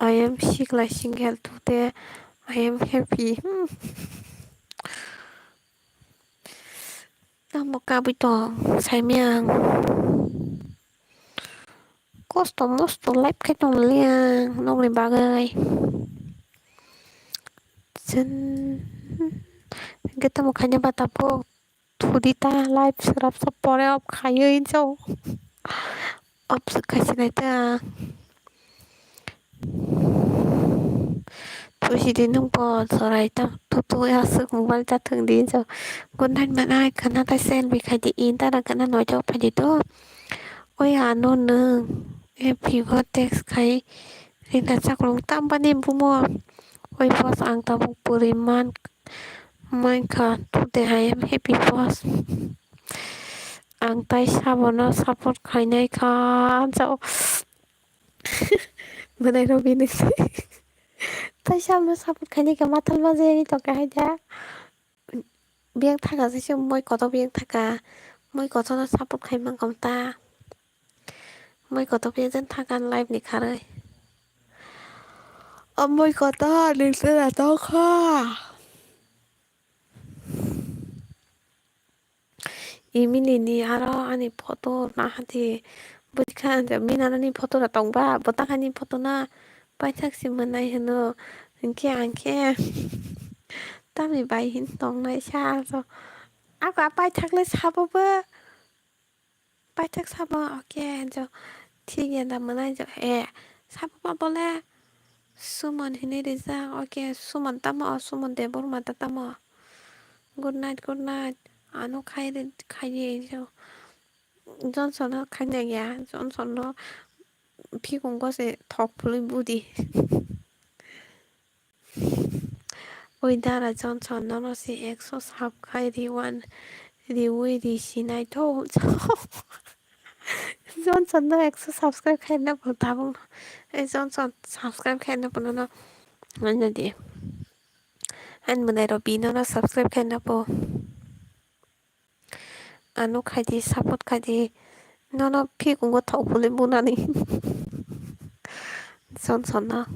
I am sikla single today. I am happy. Hmm. Tamo kabui tong, saimiyang. Kosto mosto life khai tong liang, nokni bagwi. Jen, hwnkhe tamo khaina ba tabuk. Thudi ta life srapsa pore off khaiwi jao. Off se khaisinai ta. Thusi di nwng bo jorai ta, tutu aswk mobile ta thwng di jao. Good night manai khana ta selfie khai di, in ta na khana noito phai di to. Oi ano nwng, e vivo text khai. Rina chaklong tambani bumo. Oi boss, ang tabuk puri man, mankha, today I am happy boss. Ang tai sabono support khainai kha, jao. Mwnai rok bini tai sabono support khainai kha, mathal majayagwi tongkha hai da. Biyang thaka se se moi kotor biyang thaka, moi kotorno support khai mangkha ta. Moi kotor biyang jen thaka live ni kharwi. O moi kotor ni sera tongkha. Emily ni aro ani photo nahadi bwkha minanani photo rok tongba bwtangkani photo na paithak si mwnai hwno hinkhe ang khe tamni bai hin tongnai sa so ako paithak le sabo bo paithak sabo oke jo thik ya da mwnai jo e sabo ba bole Suman hinwi rijak. Okay, Suman tamo? Suman Debbarma ta tamo? Good night, good night. Ano khai ri-, khai di. Johnson no khaina ya. Johnson no phikungo se thok phulwi budi. Oi dara Johnson, nono se ekso sub khai riwan, riwi ri sinai tho. Johnson no ekso subscribe khai na bo tabuk. Ei Johnson subscribe khai na bo nono. Ano di. Ani mwnai rok bini no subscribe khai na bo. Ano khai di, support khai di. Nono phikungo thok phulwi bunani. Johnson no.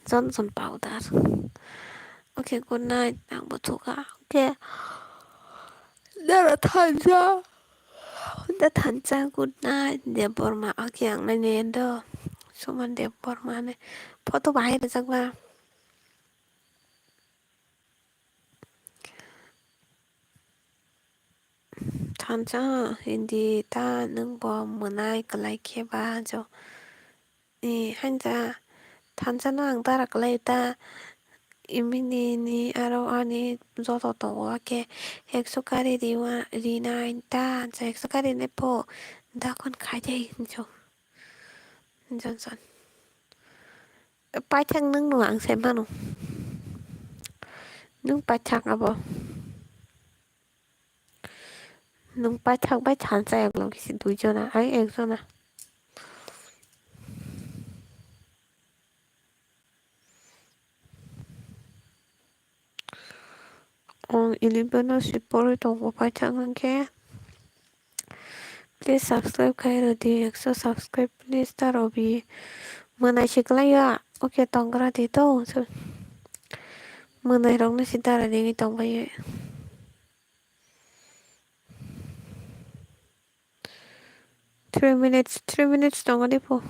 Johnson powder. Okay, good night. Ang bo thuka. Okay. Dara thansa. Da thansa, good night. Debbarma. Okay, ang nai ne do. Suman Debbarma ne. Photo bahai rijak ba. Thansa hindi ta nwng bo mwnai kwlai khe ba jo. Eh, hanja thansa no ang dara kwlai ta imini ni aro ani joto tongo khe ekso kari riwa rinai ta hanja ekso kari ne pho dakon khai dei hinjo. Johnson. Paithak nwng no ang sai mano. Nwng paithak abo. Nwng paithak bai thansa ek logi se dui jona, ai ek jona. Ang eleven o se porwi tongo paithak hwnkhe. Please subscribe khai rwdi, ekso subscribe please ta rwbi. Mwnai se kwlai ya, okay tongra di to. Mwnai rok no se dara ringwi tongbai. Three minutes, three minutes tongo de po.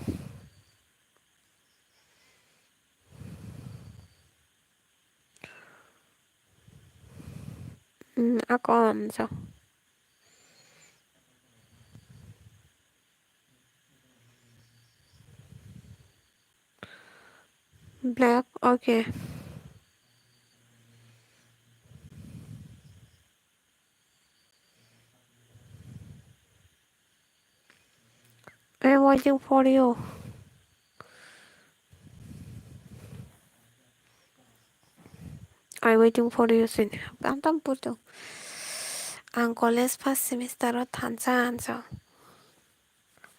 Mm, ako amsa. Black, okay. I'm waiting for you. I'm waiting for you, sini. Tam tam puto. Ang college first semester o thansa ansa.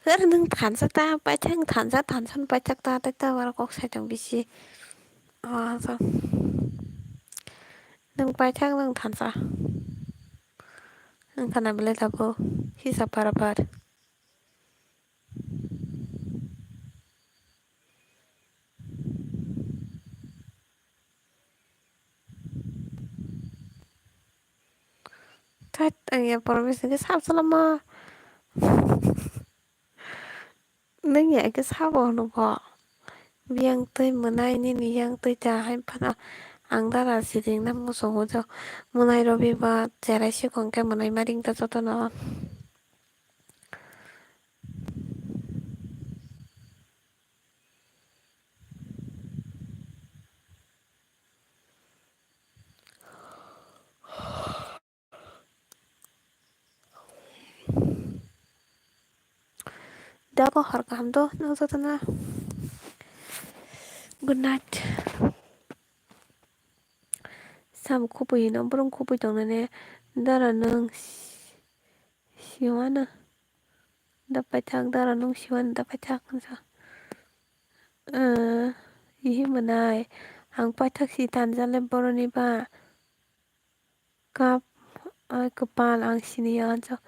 Her nung thansa ta, paithak thansa, thansa paithak ta, tai ta wara kok sai tong bisi. Ah, so. Nung paithak nung thansa. Nung thana belai tabo. Hisa para par. Thait, ang ya promise ke sab salama. Nung ya ke sabo hwnwi bo. Biyang twi mwnai nini yang twi ta hai phano ang dara siring na muchungo jo. Mwnai robi ba cherai sikong khe mwnai ma ring ta jotono. Dabo hor kaham do nang jotono. Good night. Sam khupui no, borong khupui tongnani dara nung. siwano. Da paithak dara nung siwano da paithak hinsa. Ihi mwnai, ang paithak si tanjale boroni ba kap, ai kwpal ang siniya hinsa.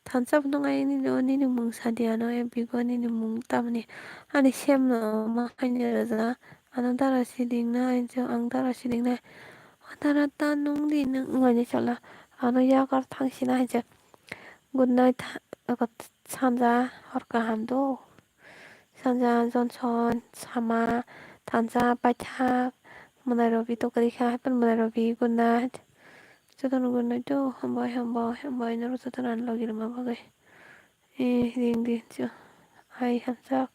Thansa phunuk ai nini o nini mung sadi ano, e bigo nini mung tamni ani sem no ma khaini rwja. Ano dara siding na hinsa, ang dara siding na. O dara ta nung di nung wngmani sala. Ano yakar thang sina hinsa. Good night, sanja hor kaham do. Sanja Johnson, Sama, Thansa, Paithak, Mwnai Robi to kwrwi kha, haiphan Mwnai Robi, good night. Jotono good night to, hambai, hambai, hambai, norok jotono ani logi rwma bagwi. Eh, ring di, cho. Hai, hamjak.